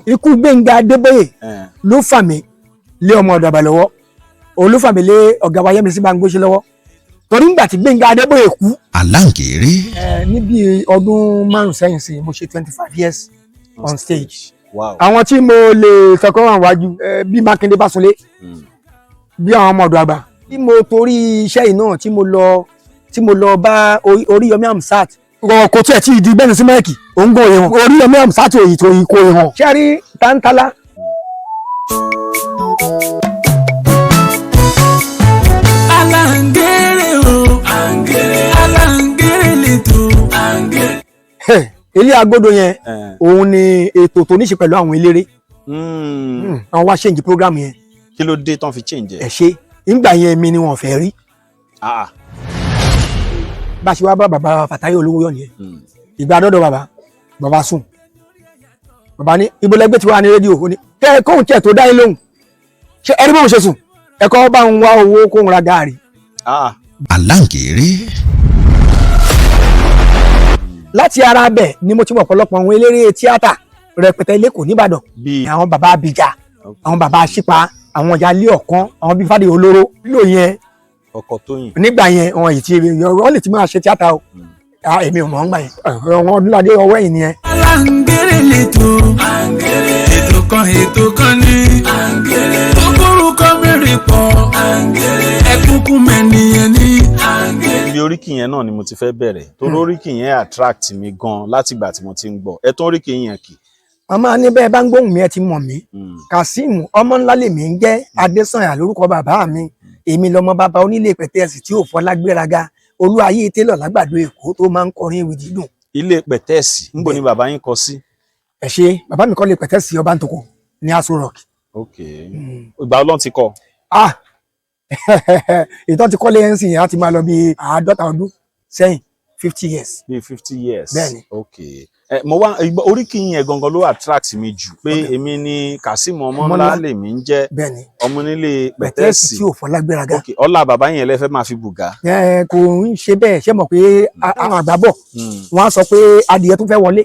Ikú Gbẹ́ngà Adébóyè ló fà mí lé ọmọ ọ̀dọ̀ àgbà lọ́wọ́. Òun ló fà mí lé ọ̀gá wa Yẹ́misí Bámgbóṣé lọ́wọ́, torí ńgbà tí Gbẹ́ngà Adébóyè kú. Aláǹgèrè. Níbi ọdún 5 sẹ́yìn sí, mo ṣe 25 years on stage. Àwọn tí mo lè sọkọ́ wà wájú, bí Mákindé Básunlé, bí àwọn ọmọ ọ̀dọ̀ àgbà tí mo torí iṣẹ́ yìí náà tí mo lọ bá Oríyọmí Hamzat, kò tiẹ̀ tí ì di gbẹ́nu sí mic, òun gò yẹn. Oríyọmí Hamzat òyì tó yìí kò hàn. Ṣé rí tántálá? Aláǹgẹ̀rẹ̀ o, aláǹgẹ̀rẹ̀ lẹ́tọ̀. Ilé agodo yẹn, òun ni ètò tó ní ṣe pẹ̀lú àwọn eléré. Àwọn wá change program yẹn. Kí ló dé tán fi change Ẹ ẹ? ṣe, nígbà yẹn mi ni wọ́n fẹ́ rí. Bá a ṣe wá bá bàbá Fàtáyé Olówóyọ̀ nìyẹn. Ìgbà dọ́dọ̀ bàbá, bàbá sùn. Bàbá ní ibo lẹgbẹ́ tí wàá ní rédíò. Ó ní kẹ́ ẹ kóhun tiẹ̀ tó dá yín lóhùn, ṣé ẹni bóun ṣe sùn, ẹ̀kọ́ bá ń wá owó kóhun ra gaàrí. Aláǹgèrè. Láti ara bẹ̀ ni mo ti mọ̀ ọ̀pọ̀lọpọ̀ àwọn eléré tíátà rẹpẹtẹ lẹ́kọ̀ọ́ nìbàdàn. Bíi? Àwọn bàbá Abìjà, àwọn bàbá Aṣípa, àwọn ìyá ilé ọ̀kan, àwọn bíi Fádé Olóró lílò yẹn. Ọkọ Tóyìn. Nígbà yẹn, wọn yìí ti wọn lè ti máa ṣe tíátà o. Ah, èmi ò mọ̀ ń gbà yẹn. Àwọn Ọdúnládé ọwọ́ ẹ̀yìn nìyẹn. Aláǹgẹ̀rẹ̀ lẹ́tọ̀, ètò kan, ètò kan ní tó kórúkọ mẹ́rin pọ̀, ẹkúnkún mẹ́niyẹn ní. Ibi oríkì yẹn náà ni mo ti fẹ́ bẹ̀rẹ̀, torí oríkì yẹn attract mi gan látìgbà tí mo ti ń gbọ́. Ẹ tún oríkì yẹn kì. Màmá ní bẹ́ẹ̀ bá ń gbóhùn mi, ẹ ti mọ̀ mí. Kazeem ọmọ ńlá lèmi ń jẹ́, Adésànyà lórúkọ bàbá mi. Èmi lọmọ bàbá onílé pẹ̀tẹ́ẹ̀sì tí ò fọlá gbéraga, olú ayé télọ̀ lágbàdo Èkó tó máa ń kọrin ewì dídùn. Ilé pẹ̀tẹ́ẹ̀sì, ńbo ni bàbá yín kọ sí? Ẹ ṣe, bàbá mi kọ́ lé pẹ̀tẹ́ẹ̀sì ọba ntòkò ní Aso Rock. Ok, ìgbà ọlọ́run ti kọ? Ah, ìtọ́ ti kọ́lé ẹ̀ ń sìn yẹn á ti máa lọ bí 50 ọdún sẹ́yìn, 50 years. Bíi 50 years? Bẹ́ẹ̀ni. Ok, ẹ mo wá oríkì yẹn gangan ló attract mi jù, pé èmi ni Kazeem ọmọ Ọmọ ńlá ńlá. lèmi ń jẹ́, ọmọ nílé pẹ̀tẹ́ẹ̀sì pẹ̀tẹ́ẹ̀sì tí ò fọlá gbéraga. Ok, ọlá bàbá yẹn lẹ fẹ́ máa fi bùgá. Ẹ kò ń ṣe bẹ́ẹ̀. Ṣé mọ̀ pé àwọn àgbà bọ̀, wọ́n á sọ pé adìyẹ tó fẹ́ wọlé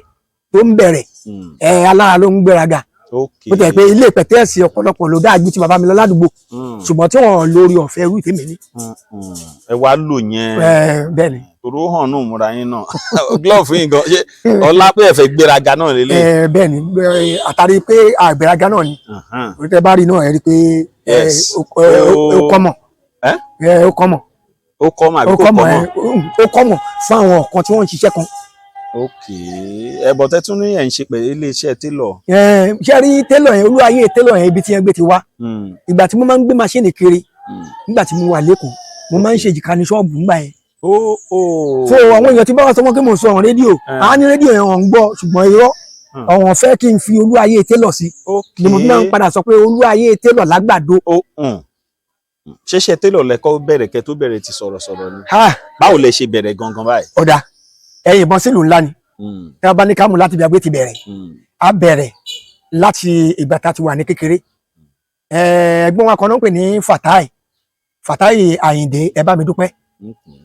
tó ń bẹ̀rẹ̀, ẹ alára ló ń gbéraga. Ó tẹ̀ pé ilé pẹ̀tẹ́ẹ̀sì ọ̀pọ̀lọpọ̀ ló dáa ju ti bàbá mi lọ ládùúgbò, ṣùgbọ́n tí wọ́n lórí ọ̀fẹ́ irú ìtẹ́mi ní. Ẹ wá lò yẹn. Ẹ bẹ́ẹ̀ ni. Tòró hàn nù múra yín náà, glove yín gan, ṣé ọlá pé ẹ fẹ́ gbéraga náà lélẹ̀? Ẹ bẹ́ẹ̀ ni, àtàrí pé àgbéraga náà ni. Orí tẹ bá rí náà, ẹ rí pé ó kọ́mọ̀. Ẹ́? Ẹ ó kọ́mọ̀. Ó kọ́ mọ̀ àbí Ó kò kọ́ kọ́mọ̀. mọ̀? Ẹ ó kọ́mọ̀ fún àwọn kan tí wọ́n ń ṣiṣẹ́ kan. Ok, ẹ bọ̀ tẹ́tún ní ẹ̀ ń ṣe pẹ̀lú iléeṣẹ́ télọ̀. Ẹ ṣe rí télọ̀ yẹn, olú ayé télọ̀ yẹn, ibi tí yẹn gbé ti wá. Ìgbà tí mo máa ń gbé machine kiri, nígbà tí mo wà lẹ́kọ̀ọ́, mo máa ń ṣe èjìká ní ṣọ́ọ̀bù ńgbà yẹn. Ó ó. So àwọn èèyàn tí bá wà sọ wọn pé mo sọ ọ̀rọ̀ rédíò, àwọn ní rédíò yẹn wọ́n ń gbọ́, ṣùgbọ́n irọ́, àwọn fẹ́ kí n fi olú ayé télọ̀ sí ni mo fi máa ń padà sọ pé olú ayé télọ̀ lágbàdo. Ó ṣẹṣẹ télọ̀ lẹ́kọ́ bẹ̀rẹ̀ kẹ́ tó bẹ̀rẹ̀ ti sọ̀rọ̀sọ̀rọ̀ ni? Ha! Báwo lẹ ṣe bẹ̀rẹ̀ gangan báyìí? Ọ̀dà ẹ̀yìn ìbọn sílùú ńlá ni. Tí a bá ní kámú láti bí agbé ti bẹ̀rẹ̀, a bẹ̀rẹ̀ láti ìgbà tá a ti wà ní kékeré. Ẹ̀gbọ́n wa kan náà ń pè ní Fatai, Fatai Àyìndé, ẹ bá mi dúpẹ́.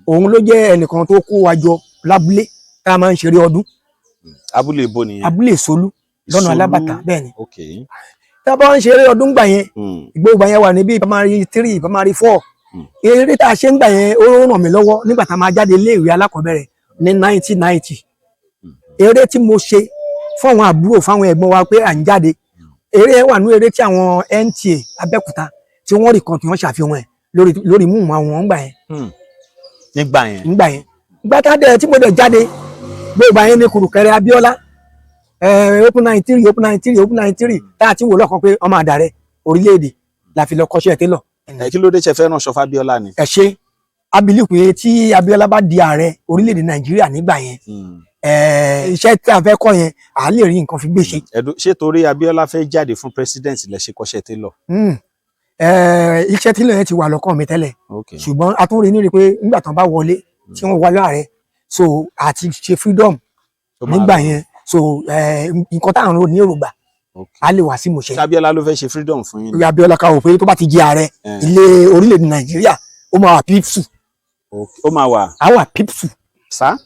Òun ló jẹ́ ẹnìkan tó kó wa jọ lábúlé tá a máa ń ṣeré ọdún. Abúlé ibo nìyẹn? Abúlé Ìsolú lọ́nà Ìsolú. Alábàtà, bẹ́ẹ̀ ni. Tá a bá ń ṣeré ọdún gbà yẹn, ìgbóògbà yẹn wà níbi primary three, primary four. Eré tá a ṣe ń gbà yẹn, ó ràn mí lọ́wọ́ nígbà tá a máa jáde iléèwé alákọ̀ọ́bẹ̀rẹ̀ ní 1990. Eré tí mo ṣe fún àwọn àbúrò, fáwọn ẹ̀gbọ́n wa pé à ń jáde, eré yẹn wà ní eré tí àwọn NTA Abẹ́òkúta tí wọ́n rí kan tí wọ́n ṣàfihàn ẹ̀ lórí mú àwọn ńgbà yẹn. Nígbà yẹn. Ńgbà yẹn, gbàtà dẹ̀ tí mo dẹ̀ jáde, gbogbo àyẹn ní kùrùkẹrẹ Abíọ́lá, open 93, open 93, open 93, tá a ti wò lọ́kàn pé ọmọ àdàrẹ orílẹ̀-èdè la fi lọ kọ́ṣẹ́ télọ̀. Ẹ kí ló dé, ṣe fẹ́ ránṣọ fábíọ́lá ni? Ẹ ṣe abiliu pé tí Abíọ́lá bá di ààrẹ orílẹ̀-èdè Nàìjíríà nígbà yẹn, iṣẹ́ tí a fẹ́ kọ́ yẹn, à lè rí nǹkan fi gbé ṣe. Ṣé torí Abíọ́lá fẹ́ jáde fún president lẹ ṣe kọ́ṣẹ́ télọ̀? Iṣẹ́ télọ̀ yẹn ti wà lọ́kàn mi tẹ́lẹ̀, ṣùgbọ́n a tún rí ní rí pé nígbà tán bá wọlé, tí wọ́n wọlé ààrẹ, so àti ṣe freedom Ó máa nígbà rọrùn. yẹn, so nǹkan tá à ń rò ní èrògbà á lè wá sí ìmúṣẹ. Ṣé Abíọ́lá ló fẹ́ ṣe freedom fún yín ni? Abíọ́lá ká wò pé tó bá ti di ààrẹ ilé orílẹ̀-èdè Nàìjíríà, ó máa wà peaceful. Ó máa wà. Á wà peaceful. Sá.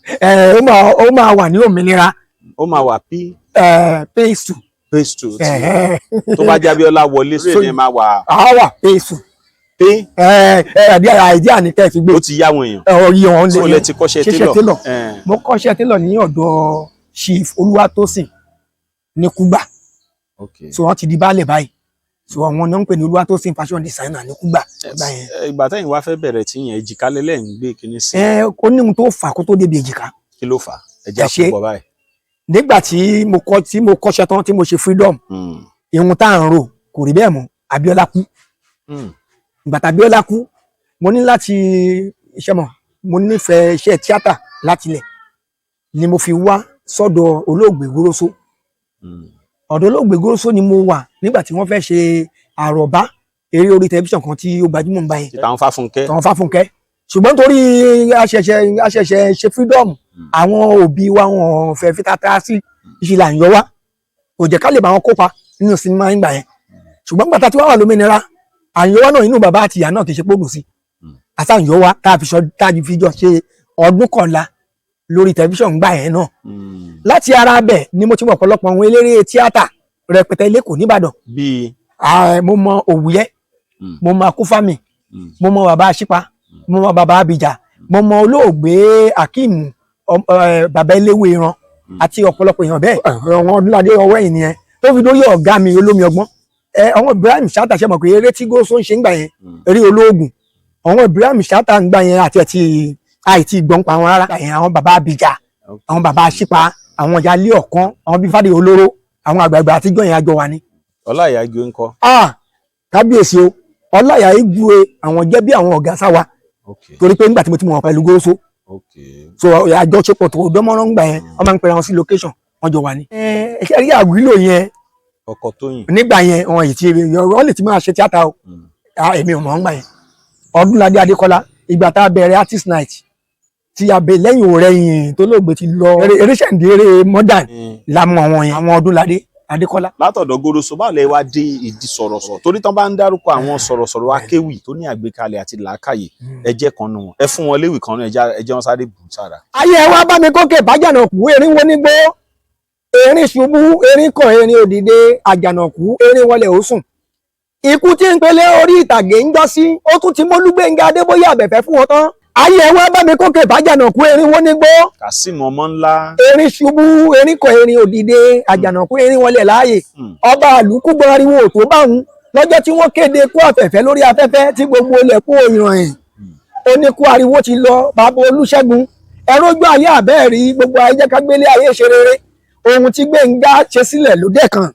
Ó máa wà ní òmìnira. Ó máa wà pí. Peaceful. Pesto tó bá jẹ́ Abíọ́lá wọlé sórí ẹ̀ máa wà. Àwa pesu. Pé. Ẹ ẹ àbí àìdíà ní kẹ́ ẹ fi gbé. Ó ti yá àwọn èèyàn. Ọ̀rí wọn lè. Tí mo lẹ ti kọ́ṣẹ́ ṣiṣẹ́ télọ̀. télọ̀. Mo kọ́ṣẹ́ télọ̀ ní ọ̀dọ̀ Chief Olúwatósìn ní Kúgbà. So wọ́n ti di baálẹ̀ báyìí. So àwọn náà ń pè ní Olúwatósìn fashion designer ní Kúgbà. Ìgbà tẹ́yìn wá fẹ́ bẹ̀rẹ̀ tí yẹn èjìká lẹ́lẹ́ ń gbé kinní sí. Ẹ ó ní ohun tó fà kó tó débi èjìká. Kí ló fà á? Ẹ jẹ́ àkókò báyìí. Nígbà tí mo kọ́ tí mo kọ́ṣẹ́ tán tí mo ṣe freedom, ìhun tá à ń rò kò rí bẹ́ẹ̀ mọ́. Abíọ́lá kú. Ìgbà tá Abíọ́lá kú, mo ní láti iṣẹ́ mọ̀, mo nífẹ̀ẹ́ iṣẹ́ tíátà látilẹ̀ ni mo fi wá sọ́dọ̀ olóògbé Gúrósó. Ọ̀dọ̀ olóògbé Gúrósó ni mo wà nígbà tí wọ́n fẹ́ ṣe àròbá, eré orí tẹlifíṣàn kan tí ó gbajúmọ̀ ń bá yẹn. Tàwọn Fáfúnkẹ́. Tàwọn Fáfúnkẹ́. Ṣùgbọ́n torí àṣẹ̀ṣẹ̀ ṣe freedom, àwọn òbí wa wọn fẹ́ fi tata sí ìṣìlà ń yọ wá, kò jẹ́ ká lè bá wọn kópa nínú sinimá nígbà yẹn. Ṣùgbọ́n gbàtà tí wọ́n wà lómìnira, àyọwá náà inú bàbá àti ìyá náà kì í ṣe pòdù sí àtàyọwá tá a fi sọ tá a fi jọ ṣe ọdún kọ̀ọ̀la lórí tẹlifíṣàn gbà yẹn náà. Láti ara bẹ̀ ni mo ti mọ ọ̀pọ̀lọpọ̀ àwọn eléré tíátà rẹpẹtẹ lẹ́kọ̀ọ́ nìbàdàn. Bíi. Mo mọ Òwúyẹ́, mo mọ Akúfàmì, mo mọ bàbá Aṣípa, mo mọ bàbá Abìjà, mo mọ olóògbé Akeem bàbá eléwé ìran àti ọ̀pọ̀lọpọ̀ èèyàn bẹ́ẹ̀. Àwọn Ọdúnládé ọwọ́ ẹ̀yìn nìyẹn tó fi dórí ọ̀gá mi olómi ọgbọ́n. Àwọn Ibrahim Chatta, ṣe mọ̀ pé eré tí Gúrósó ń ṣe ń gbà yẹn, eré olóògùn, àwọn Ibrahim Chatta ń gbà yẹn àti ẹtì àìtí gbọ̀n pa wọn rárá. Àwọn bàbá Abìjà, àwọn bàbá Aṣípa, àwọn ìyá ilé ọ̀kan, àwọn bíi Fádé olóró, àwọn àgbààgbà àtijọ́ yẹn àjọ wa ni. Ọláìyá Igwe ńkọ́? Ah, kábíyèsí o, Ọláìyá Igwe àwọn jẹ́ bí àwọn ọ̀gá sáwa, torí pé nígbà tí mo ti mọ̀ wọn pẹ̀lú Gúrósó, so àjọṣepọ̀ tó dánmọ́rán ń gbà yẹn, wọ́n máa ń pera wọn sí location, wọ́n jọ wà ní. Ẹ ṣe rí àwílò yẹn. Ọkọ Tóyìn. Nígbà yẹn wọn yìí ti wọ́n lè ti máa ṣe tíátà o, èmi ò mọ̀ ń gbà yẹn. Ọdúnládé Adékọ́lá, ìgbà tá a bẹ̀rẹ̀ artist night tí a bẹ lẹ́yìn òrẹ́yìn tó lóògbé ti lọ, eré ṣẹ̀ǹdí, eré modern la mọ̀ àwọn yẹn, àwọn Ọdúnládé Adékọ́lá. Látọ̀dọ̀ Gúrósó, báwo lẹ wá dé ìdí sọ̀rọ̀sọ̀rọ̀? Torí tán bá ń dárúkọ àwọn sọ̀rọ̀sọ̀rọ̀ akéwì tó ní àgbékalẹ̀ àti làákàyè, ẹ jẹ́ kan nù wọn, ẹ fún wọn léwì kan nù, ẹ jẹ́ wọn sáré bù sára. Ayé ẹ wá bá mi kókè bájànàkú, erin wo nígbó, erin ṣubú, erin kàn, erin òdìdé, àjànàkú erin wọlé ó sùn. Ikú tí ń pelé orí ìtàgé ń jọ sí, ó tún ti mólúgbénga Adébóyè àbẹ̀fẹ́ fún wọn tán. Ayé ẹ wá bá mi kókè bájànàkú, erin wo nígbó, Kazeem ọmọ ńlá. Erin ṣubú, erin kàn, erin òdìdé, àjànàkú erin wọlé láàyè. Ọba àlùkù gbọ́ ariwo tó bá ń lọ́jọ́ tí wọ́n kéde kú àfẹ̀fẹ́ lórí afẹ́fẹ́ tí gbogbo ilẹ̀ kú òyìnrìn, ó ní kú ariwo ti lọ. Bàbá Olúṣẹ́gun ẹrójú ayé àbẹ́ẹ̀rí gbogbo ayé jẹ́ ká gbélé ayé ṣe rere. Ohun tí Gbénga ṣe sílẹ̀ ló dẹ̀ kan.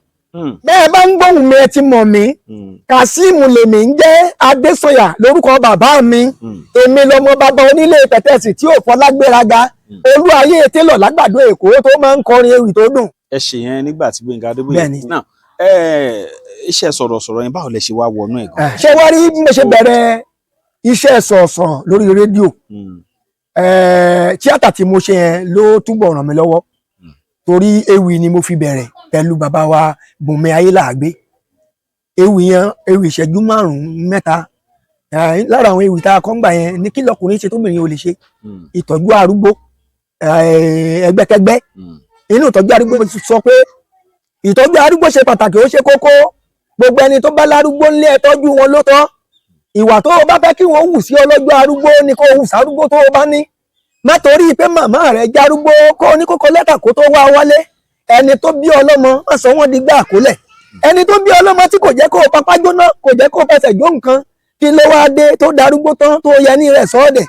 Bẹ́ẹ̀ bá ń gbóhùn mi, ẹ ti mọ̀ mí. Kazeem lèmi ń jẹ́, Adésànyà lórúkọ bàbá mi. Èmi lọmọ bàbá onílé pẹ̀tẹ́sì tí ò fọlágbéraga, olú ayé télọ̀ lágbàdo Èkó tó máa ń kọrin ewì tó dùn. Ẹ ṣe yẹn nígbà tí Gbénga Adébóyè. Bẹ́ẹ̀ni. Náà iṣẹ́ sọ̀rọ̀sọ̀rọ̀ yẹn, báwo lẹ ṣe wá wọnú ẹ̀ gan? Ṣé wá rí bí mo ṣe bẹ̀rẹ̀ iṣẹ́ sọ̀ọ̀sọ̀ lórí rédíò, tíátà tí mo ṣe yẹn ló túbọ̀ ràn mí lọ́wọ́, torí ewì ni mo fi bẹ̀rẹ̀ pẹ̀lú bàbá wa Bùnmi Ayélàágbé. Ewì yẹn, ewì ìṣẹ́jú 5 mẹ́ta. Lára àwọn ewì tá a kọ́ ń gbà yẹn ní kí lọkùnrin ṣe tóbìnrin ò lè ṣe, ìtọ́jú arúgbó, ẹgbẹ́kẹ́gbẹ́. Inú ìtọ́jú arúgbó, mo ti sọ pé ìtọ́jú arúgbó ṣe pàtàkì, ó ṣe kókó. Gbogbo ẹni tó bá lárúgbó ńlé, ẹ tọ́jú wọn ló tọ́. Ìwà tó o bá fẹ́ kí wọ́n hù sí ọlọ́jọ́ arúgbó ni kó o hù sárúgbó tó o bá ní. Má torí pé màmá rẹ̀ járúgbó kó o ní kókó lẹ́tà kó tó wá wálé. Ẹni tó bí ọlọ́mọ, má sọ wọ́n di gbà àkólẹ̀. Ẹni tó bí ọlọ́mọ tí kò jẹ́ kó o papá jóná, kò jẹ́ kó o fẹsẹ̀ jó nǹkan, kí ló wá dé tó darúgbó tán tó yẹ ní rẹ̀ sọ́ọ̀dẹ̀?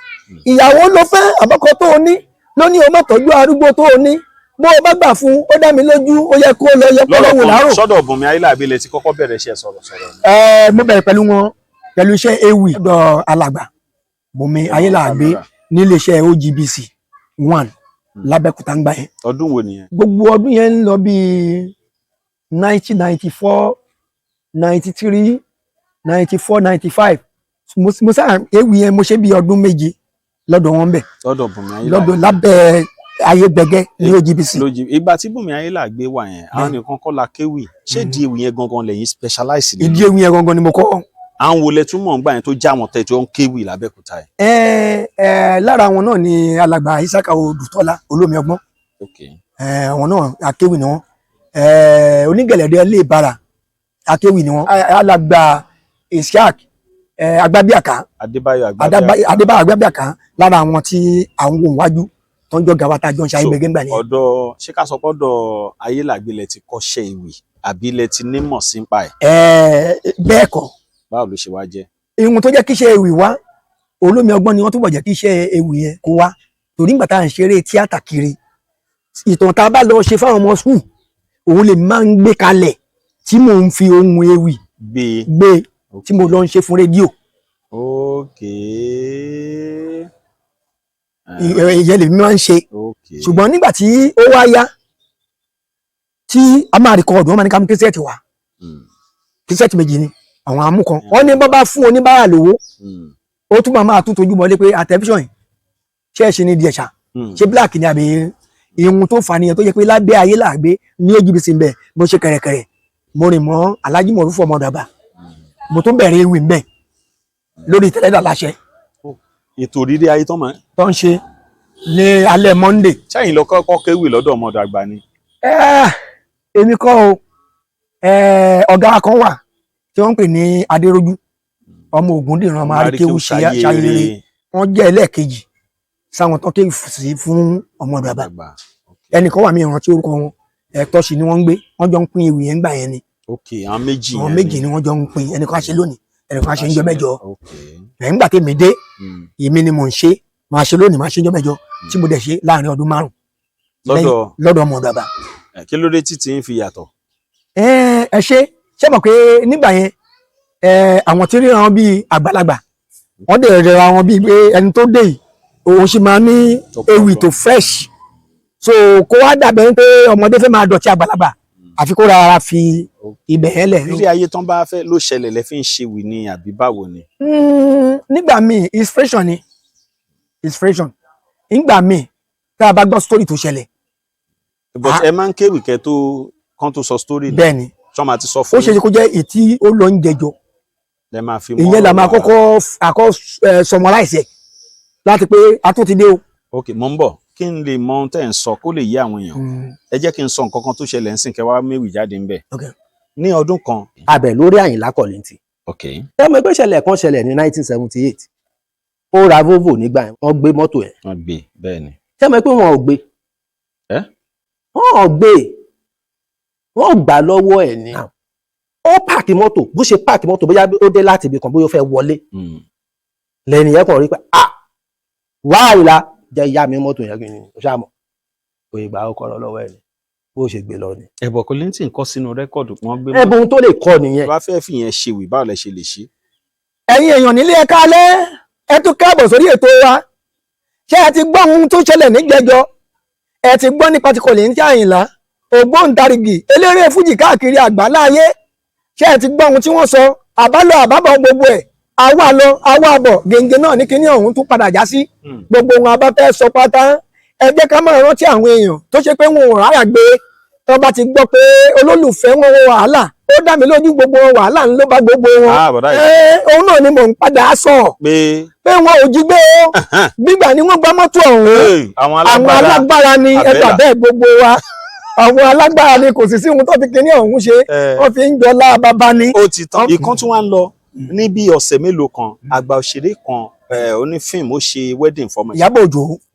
Ìyàwó ló fẹ́ àbọ́kọ tó o ní ló ní o má tọ́jú arúgbó tó o ní. Bó o bá gbà fún, ó dá mi lójú, ó yẹ kó o lọ yẹ kó Lọ́rọ̀ lọ́wọ́ kan, lárò. sọ́dọ̀ Bùnmi Ayélàágbé lẹ ti kọ́kọ́ bẹ̀rẹ̀ iṣẹ́ sọ̀rọ̀sọ̀rọ̀ ni? Ẹ, mo bẹ̀rẹ̀ pẹ̀lú wọn pẹ̀lú iṣẹ́ ewì ọ̀dọ̀ alàgbà Bùnmi Ayélàágbé níléeṣẹ́ OGBC 1 lábẹ́òkúta ń gbà yẹn. Ọdún wo nìyẹn? Gbogbo ọdún yẹn ń lọ bíi 1994, 93, 94, 95. Mo sáà ewì yẹn, mo ṣe bí ọdún 7 lọ́dọ̀ wọn bẹ̀. Lọ́dọ̀ Bùnmi Ayélàágbé. Lọ́dọ̀ lábẹ́ ayégbẹgẹ ní OGBC. Lójì ìgbà tí Bùnmi Ayélàágbé wà yẹn, àwọn nìkan kọ́ la kéwì. Ṣé ìdí ewì yẹn gangan lẹ́yìn specialize ní? Ìdí ewì yẹn gangan ni mo kọ́. Àwọn wo lẹ túmọ̀ ń gbà yẹn tó já wọn tẹ̀ tí ó ń kéwì lábẹ́òkúta yẹn? Ẹ ẹ, lára wọn náà ni alàgbà Isaka Odùtọ́lá olómi ọgbọ́n. Ẹ, àwọn náà akéwì ni wọn. Onígẹ̀lẹ̀dẹ́ lè bára, akéwì ni wọ́n. Alàgbà Isiaq Agbábíàká. Adébáyọ̀ Àgbàbíàká. Adébáyọ̀ Agbábíàká lára àwọn tí àwọn wò wájú tó ń jọ gàwá tá a jọ ń ṣe So, ayégbégé ńgbà yẹn. Ọ̀dọ̀, ṣé ká sọ pé ọ̀dọ̀ Ayélàgbé lẹ ti kọ́ṣẹ́ ewì àbí lẹ ti nímọ̀ sípa ẹ̀? Bẹ́ẹ̀ kọ́. Báwo ló ṣe wá jẹ́? Ihun tó jẹ́ kí iṣẹ́ ewì wá, olómi ọgbọ́n ni wọ́n túbọ̀ jẹ́ kí iṣẹ́ ewì yẹn kó wá, torí nígbà tá à ń ṣeré tíátà kiri, ìtàn tá a bá lọ ṣe fáwọn ọmọ school, òun lè máa ń gbé kalẹ̀ tí mò ń fi ohun ewì gbé gbé tí mo lọ ń ṣe fún rédíò. Ìyẹn lèmi máa ń ṣe. Ṣùgbọ́n nígbà tí ó wá yá tí a máa record, wọ́n máa ní ká mú cassette wá. Cassette méjì ni àwọn amú kan. Wọ́n ní bọ́ bá fún oníbàárà lówó, ó tún máa tún tojú mọ́lé pé àtẹ̀fíṣàn yìí ṣé ẹ ṣe ní díẹ̀ ṣá, ṣé black ni àbí ihun tó fà nìyẹn, tó jẹ́ pé lábẹ́ ayé làgbé ní AGBC ń bẹ̀. Mo ṣe kẹ̀rẹ̀kẹ̀rẹ̀, mo rìn mọ́ Alhaji Mọ̀rúfù ọmọ dàgbà, mo tún bẹ̀rẹ̀ ewì ń bẹ̀ lórí tẹ̀lẹ́dà láṣẹ. Ètò rírí ayé tán mọ́. Tó ń ṣe ní alẹ́ Monday. Sẹ́yìn lọ kọ́kọ́ kéwì lọ́dọ̀ ọmọdé àgbà ni? Èmi kọ́ o. Ọ̀gá kan wà tí wọ́n ń pè ní Adérójú ọmọ Ògúndìran, ọmọ Aríkéwú ṣayére. Wọ́n jẹ́ ẹlẹ́ẹ̀kejì sáwọn tó kéwì sí fún ọmọ dàgbà. Àgbà. Ẹnìkan wà, mí ìrántí orúkọ wọn, ẹ̀tọ́ sì ni wọ́n ń gbé, wọ́n jọ ń pín ewì yẹn gbà yẹn ni. Ok, àwọn méjì Àwọn yẹn. méjì ni wọ́n jọ ń pín, ẹnìkan á ṣe lónìí, ẹnìkan á ṣe níjọ́ mẹ́jọ. Ẹ̀ ńgbà tèmi dé, èmi ni mò ń ṣe, máa ṣe lónìí, máa ṣe níjọ́ mẹ́jọ, tí mo dẹ̀ ṣe láàrin ọdún 5 Lọ́dọ̀ lọ́dọ̀ ọmọ dàgbà. Kí ló dé títí ń fi yàtọ̀? Ẹ ṣe mọ̀ pé nígbà yẹn, àwọn tí ríran bíi àgbàlagbà, wọ́n dẹ̀ rẹra wọn bíi pé ẹni tó dé yìí, òun sì máa ní Tó pọ̀ ewì gan. tó fresh, so kó wá dàbẹ̀ pé ọmọdé fẹ́ máa dọ̀tí àgbàlagbà, àfi kó rárá fi ibẹ̀ yẹn lẹ̀. Rírí ayé tán bá fẹ́ ló ṣẹlẹ̀ lẹ fi ń ṣe wì ni àbí báwo ni? Nígbà míì inspiration ni, inspiration. Nígbà míì tá a bá gbọ́ story tó ṣẹlẹ̀. But Ah. ẹ máa ń kéwì kẹ́ tó kán tó sọ story ni? Bẹ́ẹ̀ ni. Sọ ma ti sọ Ó fún ṣe é ṣe kó jẹ́ ètí ó lọ ń jẹjọ. Lẹ máa fi mọ́ Ìyẹn la máa ọ̀rọ̀ ara. kọ́kọ́ àkọ́ summarize ẹ̀ láti pé a tún ti dé o. Ok, mo ń bọ̀, kí n lè mọ ohun tẹ́ ẹ̀ ń sọ kó lè yé àwọn èèyàn. Ẹ jẹ́ kí n sọ nǹkan kan tó ṣẹlẹ̀ ń sìn kẹ́ wá méwì jáde ńbẹ̀. Ní ọdún kan. Abẹ lórí Àyìnlá Kollington. Ẹ mọ̀ pé ìṣẹ̀lẹ̀ kan ṣẹlẹ̀ ní 1978, ó ra Volvo nígbà yẹn, wọ́n gbé mọ́tò ẹ̀. Wọ́n gbé, bẹ́ẹ̀ ni. Ṣé mọ̀ pé wọn ò gbé? Ẹ́? Wọn ò gbé, wọ́n gbà lọ́wọ́ ẹ̀ ní. Ó park mọ́tò, bó ṣe park mọ́tò, bóyá ó dé láti ibì kan, bóyá ó fẹ́ wọlé, lẹ́nu yẹn kàn rí pé, ah, wá Àyìnlá jẹ́ ìyá mi mọ́tò yẹn, kí ni ó ṣàmọ̀ òye gbà ó kọ́ lọ́wọ́ ẹ̀ ni, bó ṣe gbé lọ ni. Ẹ̀bọ̀ Kollington kọ sínú record, wọ́n gbé. Ẹ̀bùn tó lè kọ́ nìyẹn. Bá fẹ́ fìyẹn ṣe wì, báwo lẹ ṣe lè ṣe? Ẹ̀yin èèyàn nílé, ẹ káalẹ́, ẹ tún káàbọ̀ sórí ètò wa. Ṣé ẹ ti gbọ́ ohun tó ṣẹlẹ̀ níjẹjọ? Ẹ ti gbọ́ nípa ti Kollington Àyìnlá, ògbóǹtarìgì eléré fújì káàkiri àgbáláyé. Ṣé ẹ ti gbọ́ ohun tí wọ́n sọ? Àbálọ àbábọ̀ gbogbo ẹ̀, àwa lọ àwa bọ̀, gèǹgè náà ní kíní ọ̀hún tún padà já sí. Gbogbo ohun abá fẹ́ sọ pátá, ẹ jẹ́ ká máa rántí àwọn èèyàn tó ṣe pé wọn ò ráyà gbé tó bá ti gbọ́ pé olólùfẹ́ wọn wọ wàhálà. Ó dá mi lójú, gbogbo wàhálà ń ló bá gbogbo wọn. Ah, bọ̀dá yìí. Òun náà ni mò ń padà sọ pé pé wọn ò jí gbé o, gbígbà ni wọ́n gbá mọ́tò ọ̀hún. Hey, àwọn Àwọn alágbára. Alágbára ni ẹgbà Àbẹ́là. bẹ́ẹ̀, gbogbo wa, àwọn alágbára ni. Kò sì sí ohun tó fi kíní ọ̀hún ṣe. Wọ́n fi ń jọlá bàbá ni. Ó ti tán. Ìkan tí wọ́n ń lọ ní bí ọ̀sẹ̀ mélòó kan, àgbà òṣèré kan, onífíìmù, ó ṣe wedding fọmọ ẹ̀. Ìyábọ̀ Òjó.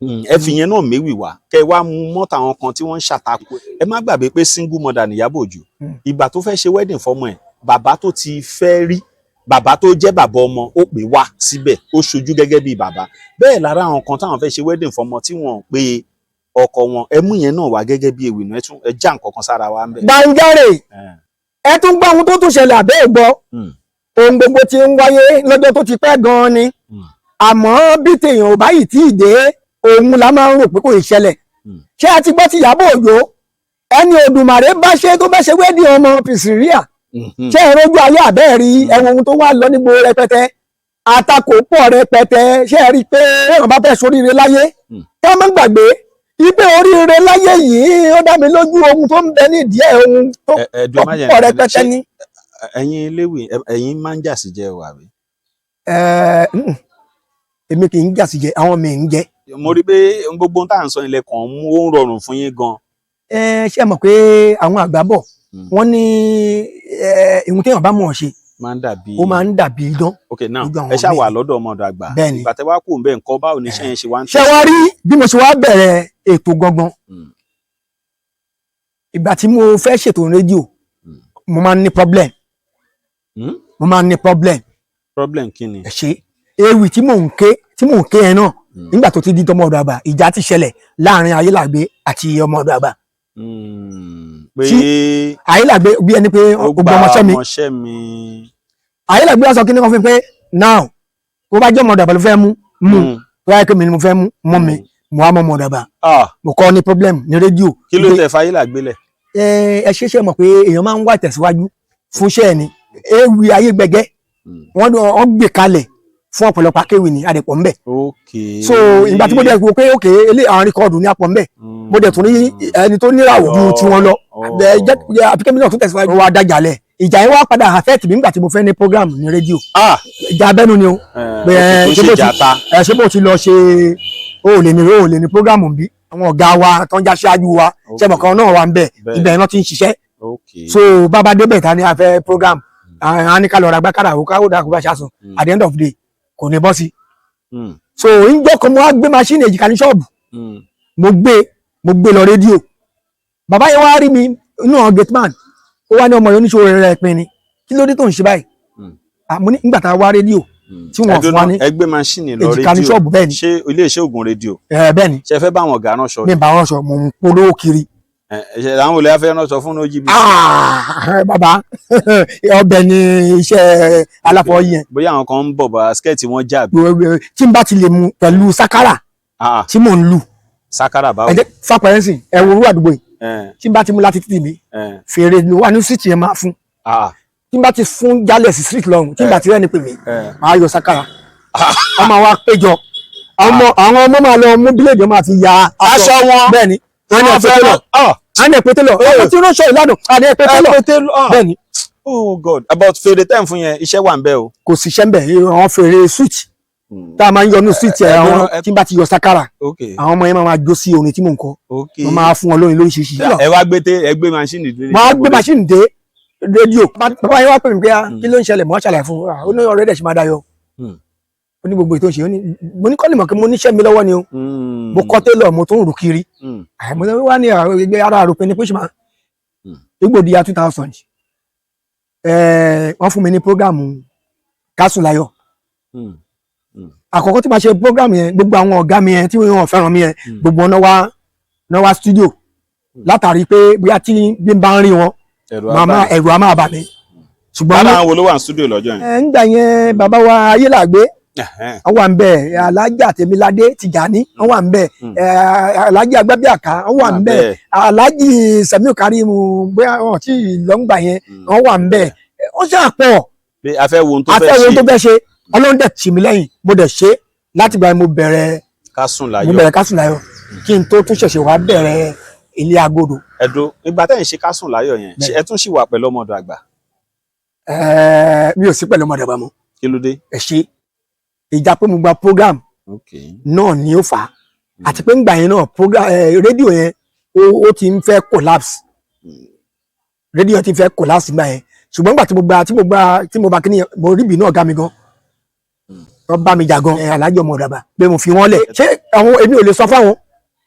Ẹ fi yẹn náà méwì wá, kẹ wá mú mọ́tò àwọn kan tí wọ́n ń ṣàtakò. Ẹ má gbàgbé pé single mother ní Ìyábọ̀ Òjó. Ìgbà tó fẹ́ ṣe wedding fọmọ ẹ̀, bàbá tó ti fẹ́ rí, bàbá tó jẹ́ bàbá ọmọ, ó pè wá síbẹ̀, ó ṣojú gẹ́gẹ́ bí bàbá. Bẹ́ẹ̀ lára àwọn kan táwọn fẹ́ ṣe wedding fọmọ tí wọ́n pe ọkọ wọn, ẹ mú yẹn náà wá gẹ́gẹ́ bí ewì náà. Ẹ tún ẹ já nǹkan kan sára wa ń bẹ̀. Gbàǹjarè, ẹ tún gbọ́ ohun tó tún ṣẹlẹ̀ àbẹ́ ẹ̀ gbọ́? Ohun gbogbo tí ń wáyé lọ́jọ́ tó ti pẹ́ gan-an ni, àmọ́ bí tèèyàn ò bá yìí tí ì dé, òun la máa ń rò pé kò ì ṣẹlẹ̀. Ṣé ẹ ti gbọ́ ti Ìyábọ̀ Òjó, ẹni Òdùmàrè bá ṣe tó bá ṣe wedding ọmọ Pìsìríà? Ṣé ẹ rójú ayé àbẹ́ rí ẹwọn ohun tó wà lọ nígboro rẹpẹtẹ, àtakò pọ̀ rẹpẹtẹ? Ṣé ẹ rí i pé èèyàn bá fẹ́ soríire láyé, ká má gbàgbé ipe oríire láyé yìí, ó dá mi lójú, ohun tó ń bẹ nídìí ẹ̀, ohun tó Ẹ ẹ dùn, ẹ má jẹ́ pọ̀ rẹpẹtẹ ni. Ẹ̀yin eléwì, ẹ̀yin máa ń jà sí jẹ́ o, àbí? Èmi kì í jà sí jẹ, àwọn mi ń jẹ. Mo rí pé gbogbo ohun tá à ń sọ ilẹ̀ kan mú ó ń rọrùn fún yín gan. Ẹ ṣe mọ̀ pé àwọn àgbà bọ̀, wọ́n ní ìhun téèyàn bá mọ̀ ọ́ ṣe, Máa ń dàbí ó máa ń dàbí idán Ok, now lójú àwọn ẹ ṣáà míì. wà lọ́dọ̀ ọmọdé àgbà. Bẹ́ẹ̀ni. Ìgbà tẹ́ wá kù ń bẹ́ẹ̀ ńkọ́, báwo ni iṣẹ́ yẹn ṣe wá ń Ṣé wá rí bí mo ṣe wá bẹ̀rẹ̀ ètò gangan, ìgbà tí mo fẹ́ ṣètò rédíò, mo máa ń ní problem. Mo máa ń ní problem. Problem kí ni? Ẹ ṣe ewì tí mò ń ké yẹn náà, nígbà tó ti di tọmọ ọ̀dọ̀ àgbà, ìjà ti ṣẹlẹ̀ láàrin Ayélàgbé àti ọmọ ọ̀dọ̀ àgbà. Pé Ayélàgbé bí ẹni pé ó ó gba ọmọọṣẹ́ mi. Ọmọọṣẹ́ mi. Ayélàgbé wá sọ kí ni wọ́n fi pé now, tó bá jẹ́ ọmọ ọ̀dọ̀ àgbà ló fẹ́ mú mú, tó bá yẹ kí mi ni mo fẹ́ mú mú mi. Mo wá mọ́ ọmọ ọ̀dọ̀ àgbà. Ah, mo kọ́ ní problem ní rédíò. Kí ló tẹ fayélàgbé lẹ̀? Ẹ ṣe ṣe mọ̀ pé èèyàn máa ń wá ìtẹ̀síwájú fún iṣẹ́ ẹ̀ ni. Ewì ayé gbẹgẹ́, wọ́n gbé kalẹ̀ fún ọ̀pọ̀lọpọ̀ akéwì ní àdìpọ̀ ńbẹ̀. So ìgbà tí mo dẹ̀ wò pé ok, ilé àwọn record ní àpọ̀ ńbẹ̀, mo dẹ̀ tún ní ẹni tó níràwọ̀ ju tiwọn lọ. Bẹ́ẹ̀ jẹ́ àfikẹ́ mi náà tún tẹ̀síwájú. Ó wá dájàlẹ̀, ìjà yẹn wá padà affect mi nígbà tí mo fẹ́ ní program ní rédíò. Ìjà abẹ́nu ni o. Bẹ́ẹ̀ Bẹ́ẹ̀, tó ṣé ṣe bó ti- ìjà ta. Ẹ ṣé bó ti lọ ṣe o ò lè ní program bí àwọn ọ̀gá wa tó ń já ṣáájú wa ṣe mọ̀ kan náà wà ń bẹ̀. Ibẹ̀ náà ti ń ṣiṣẹ́. So bàbá débẹ̀ ta ni a fẹ́ program, a ní ká lọ ra gbàkàrà ó ká ó dà kó bá ṣàṣùn. At the end of the day, kò ní bọ́ sí. So ìjọ kan, mo wá gbé machine èjìká ní ṣọ́ọ̀bù. Mo gbé lọ rédíò. Bàbá yẹn wá rí mi inú àwọn gateman, ó wá ní ọmọ yẹn oníṣòwò rẹ̀ pin ni, kí ló dé tó ń ṣe báyìí? Ah, mo ní nígbà tá a wá rédíò tí wọ́n fún wa ní Ẹ gbé machine lọ èjìká ní rédíò? ṣọ́ọ̀bù, bẹ́ẹ̀ ni. Ṣé iléeṣẹ́ Ògùn rédíò? Ẹ bẹ́ẹ̀ ni. Ṣe fẹ́ bá àwọn ọ̀gá ránṣọ? Mi bá wọn sọ, mo ń polówó kiri. Ẹ ṣe àwọn olè afẹ́ ránṣọ fún OGBC? Ah, bàbá, ọbẹ̀ ni iṣẹ́ aláfọwọ́ yẹn. Bóyá àwọn kan ń bọ̀ bá skirt wọn jà bí. Tí n bá ti lè mu pẹ̀lú sákárà Ah, tí mò ń lù. Sákárà báwo? Ẹ jẹ́ fàpẹ̀rẹ̀ sìn, ẹ wo orú àdúgbò yìí. Tí n bá ti mú láti títì mi, fèrè ló wà ní street yẹn máa fún. Tí n bá ti fún jálẹ̀ sí street lọ́rùn, tí n bá ti rẹ́ni pè mí, máa yọ sákárà, wọ́n máa wá péjọ. Àwọn ọmọ máa lọ mú bíléèdì, wọ́n máa fi ya Aṣọ wọn. Bẹ́ẹ̀ ni, wọ́n ní Wọ́n ẹ̀pẹ́ fẹ́ télọ̀. Wọ́n ní ẹ̀pẹ́ télọ̀, ọmọ tí ránṣọ ìlànà àní ẹ̀pẹ́ télọ̀. Bẹ́ẹ̀ ni. Oh God, about fèrè tẹ́ ń fún yẹn, iṣẹ́ wà ń bẹ̀ o. Kò sì ṣẹ́ ń bẹ̀, àwọn fèrè switch tá a máa ń yọ ní switch ẹ̀, àwọn tí n bá ti yọ sákárà, àwọn ọmọ yẹn máa jó sí orin tí mò ń kọ. Wọ́n máa fún wọn lórin lóríṣiríṣi. Ẹ wá gbé té ẹ gbé machine dé. Máa gbé machine dé rédíò, bàbá yẹn wá pè mí pé, ah, kí ló ń ṣẹlẹ̀? Mọ́ ṣàlàyé fún un. Ah, ó ní ọ̀rẹ́ dẹ̀ ṣe máa dayọ̀. Ó ní gbogbo ètò ìṣe, ó ní mo ní kọ́lì mọ̀ pé mo níṣẹ́ mi lọ́wọ́ ni o. Mo kọ́ télọ̀, mo tún ń rù kiri. Àì, mo wá ní ẹgbẹ́ ara àròpin ní pé ṣe máa igbòdìyà 2000, wọ́n fún mi ní program Kásùnláyọ̀. Àkọ́kọ́ tí màá ṣe program yẹn, gbogbo àwọn ọ̀gá mi yẹn tí wọ́n fẹ́ràn mi yẹn, gbogbo wọn náà wá studio, látàrí pé bóyá tí bí n bá ń rí wọn, Ẹ̀rù màmá á bà mí. ẹ̀rù á máa bà mí, ṣùgbọ́n Bàbá àwọn wo ló wà ní studio lọ́jọ́ yẹn? Ẹ ń gbà yẹn, bàbá wa Ayélàgbé wọ́n wà ń bẹ̀, Alájà Tèmiládé Tìjàní wọ́n wà ń bẹ̀, Alájà Agbábíàká wọ́n wà ń bẹ̀, Alájì Samiu Karimu, bóyá wọn tí lọ́ngbà yẹn, wọ́n wà ń bẹ̀, wọ́n ṣàpọ̀. Pé a fẹ́ wo ohun tó fẹ́ Afẹ́ wo ṣe. tó fẹ́ ṣe. Ọlọ́run dẹ̀ tì mí lẹ́yìn, mo dẹ̀ ṣe. Láti gbà mo bẹ̀rẹ̀ Ká sùn mo láyọ̀. bẹ̀rẹ̀ Kásùnláyọ̀ kí n tó tún ṣẹ̀ṣẹ̀ wá bẹ̀rẹ̀ ilé agodo. Ẹ̀dùn ìgbà tẹ́ ń ṣe Ká sùn láyọ̀ yẹn, ṣé ẹ tún ṣì wà pẹ̀lú ọmọdé àgbà? Mi ò sí pẹ̀lú ọmọdé àgbà mọ́. Kí ló dé? Ẹ ṣe, ìjà pé mo gba program náà ni ó fà á, àti pé ńgbà yẹn náà program rédíò yẹn ó ti ń fẹ́ collapse. Rédíò yẹn ti ń fẹ́ collapse ńgbà yẹn, ṣùgbọ́n ńgbà tí mo bá kíní yẹn, mo rí ìbínú ọ̀gá mi gan, wọ́n bá mi jà gan, alájọ ọmọ ọ̀dàbà pé mo fi wọ́n lẹ̀. Ṣé àwọn èmi ò lè sọ fáwọn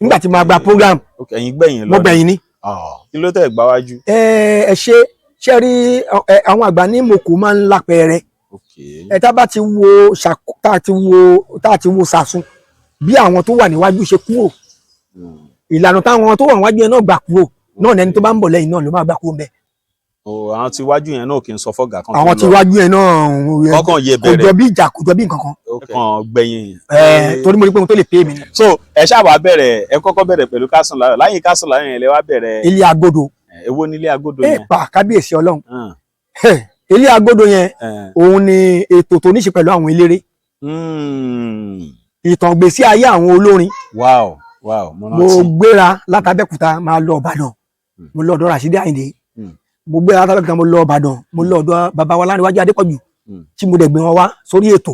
nígbà tí mo gba program? Ok, ẹ̀yin gbẹ̀yìn lọ Mo ni. gbẹ̀yìn ni. Ah, kí ló tẹ̀ gbáwájú? Ẹ ṣe ṣe rí àwọn àgbà ní moko máa ń lápẹẹrẹ. Ẹ tá bá ti wo tá a ti wo sàsùn bí àwọn tó wà níwájú ṣe kúrò, ìlànà táwọn tó wà níwájú yẹn náà gbà kúrò náà lẹni tó bá ń bọ̀ lẹ́yìn náà ló máa gbà kúrò mbẹ. O, àwọn tí wájú yẹn náà kì í sọ fọ́gà kan tó Àwọn tí lọ. wájú yẹn náà Kọ́kàn yẹ kò jọ bẹ̀rẹ̀. bí ìjà, kò jọ bí nǹkan kan. Kàn gbẹ̀yìn. Torí mo rí pé mo tó lè pè mí ni. So ẹ ṣáà wá bẹ̀rẹ̀, ẹ kọ́kọ́ bẹ̀rẹ̀ pẹ̀lú Kásùn Láyọ̀, láyìn Kásùn Láyọ̀ yẹn lẹ wá bẹ̀rẹ̀ Ilé agodo. Èwo nílé agodo Ẹ yẹn? pa kábíyèsí Ọlọ́run. Ilé agodo yẹn, òun ni ètò tó ní ṣe pẹ̀lú àwọn eléré, ìtàn ìgbésí ayé àwọn olórin. Wow, mo Mo rántí. gbéra látàbẹ́kúta, máa lọ Ìbàdàn, mo lọ ọ̀dọ̀ Ràṣídì Àyìndé. Mo gbéra látàbẹ́kúta, mo lọ Ìbàdàn, mo lọ ọ̀dọ̀ bàbá wa Láníwájú Adépọ̀jù, tí mo dẹ̀ gbé wọn wá sórí ètò.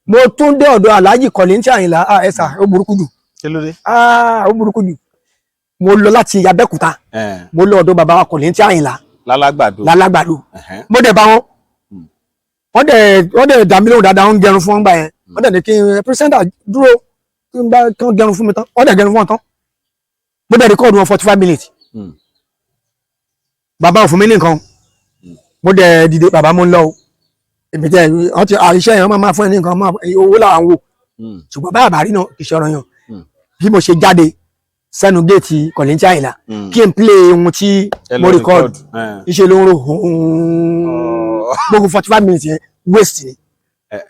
Mo tún dé ọ̀dọ̀ Alhaji Kollington Àyìnlá. Ah, ẹ̀sà, ó burúkú jù. Kí ló dé? Ah, ó burúkú jù. Mo lọ láti Abẹ́òkúta. Mo lọ ọ̀dọ̀ bàbá wa Kollington Àyìnlá. Lálágbàdo. Lálágbàdo. Mo dẹ̀ bá wọn, wọ́n dẹ̀ dá mi lóhùn dáadáa. Wọ́n ń gẹrun fún wọn gbà yẹn. Wọ́n dẹ̀ ní kí n presenter dúró, kí n bá kí wọ́n gẹrun fún mi tán. Wọ́n dẹ̀ gẹrun fún wọn tán. Mo dẹ̀ record wọn 45 minutes. Bàbá ò fún mi ní nǹkan. Mo dẹ̀ dìde, bàbá, mo ń lọ o. Èmi tẹ wọ́n ti iṣẹ́ yẹn, wọ́n máa fún ẹ ní nǹkan, máa owó làwọn wò. Ṣùgbọ́n báyà bá rí náà, kì í ṣe ọ̀rọ̀ yàn. Bí mo ṣe jáde sẹ́nu géètì Kollington Àyìnlá kí n play ohun tí Ẹ lọ mo record, iṣẹ́ ló ń ro gbogbo 45 minutes yẹn, waste ni.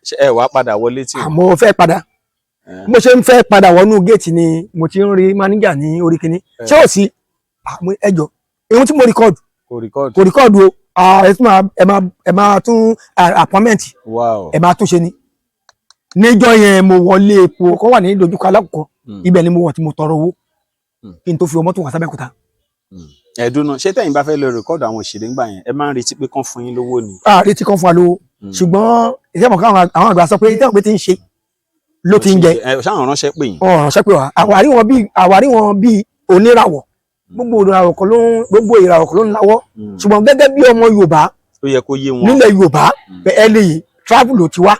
Ṣé ẹ wàá padà wọlé tí? Àmọ́ fẹ́ padà. Mo ṣe ń fẹ́ padà wọnú géètì ni mo ti ń rí máníjà ní orí kínní. Ṣé ò sí? Ẹ jọ, ohun tí mo record Kò record. Kò record o. Ẹ tún máa ẹ máa tún appointment. Ẹ máa tún ṣe ni. Níjọ́ yẹn, mo wọlé epo kọ́ wà ní dojúkọ alákọ̀ọ́. Ibẹ̀ ni mo wọ̀ tí mo tọrọ owó kí n tó fi mọ́tò wá sábẹ́kúta. Ẹ̀dùn náà, ṣé tẹ̀yin bá fẹ́ lọ record àwọn òṣèré ńgbà yẹn, ẹ máa ń retí pé kán fún yín lówó ni? A retí kan fún wa lówó, ṣùgbọ́n ìṣẹ́ káwọn àwọn àgbà sọ pé ìtẹ́wọ̀n pé ti ń ṣe ló ti ń jẹ. Ẹ ṣáà ránṣẹ́ pè yín. Ọ̀ràn ṣẹ́ pé wá àwárí wọn bíi oníràwọ̀. Gbogbo ìràwọ̀ kan ló ń lawọ́. Ṣùgbọ́n gẹ́gẹ́ bí ọmọ Yorùbá Ó yẹ kó yé wọn. nílẹ̀ Yorùbá, ẹni yìí travel ló ti wá.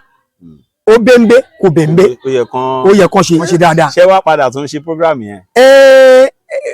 Ó bẹ́ńbẹ́ kò bẹ́ńbẹ́. Ó yẹ kán. Ó yẹ kán ṣe dáadáa. Ṣé wàá padà tún ṣe program yẹn? Ẹ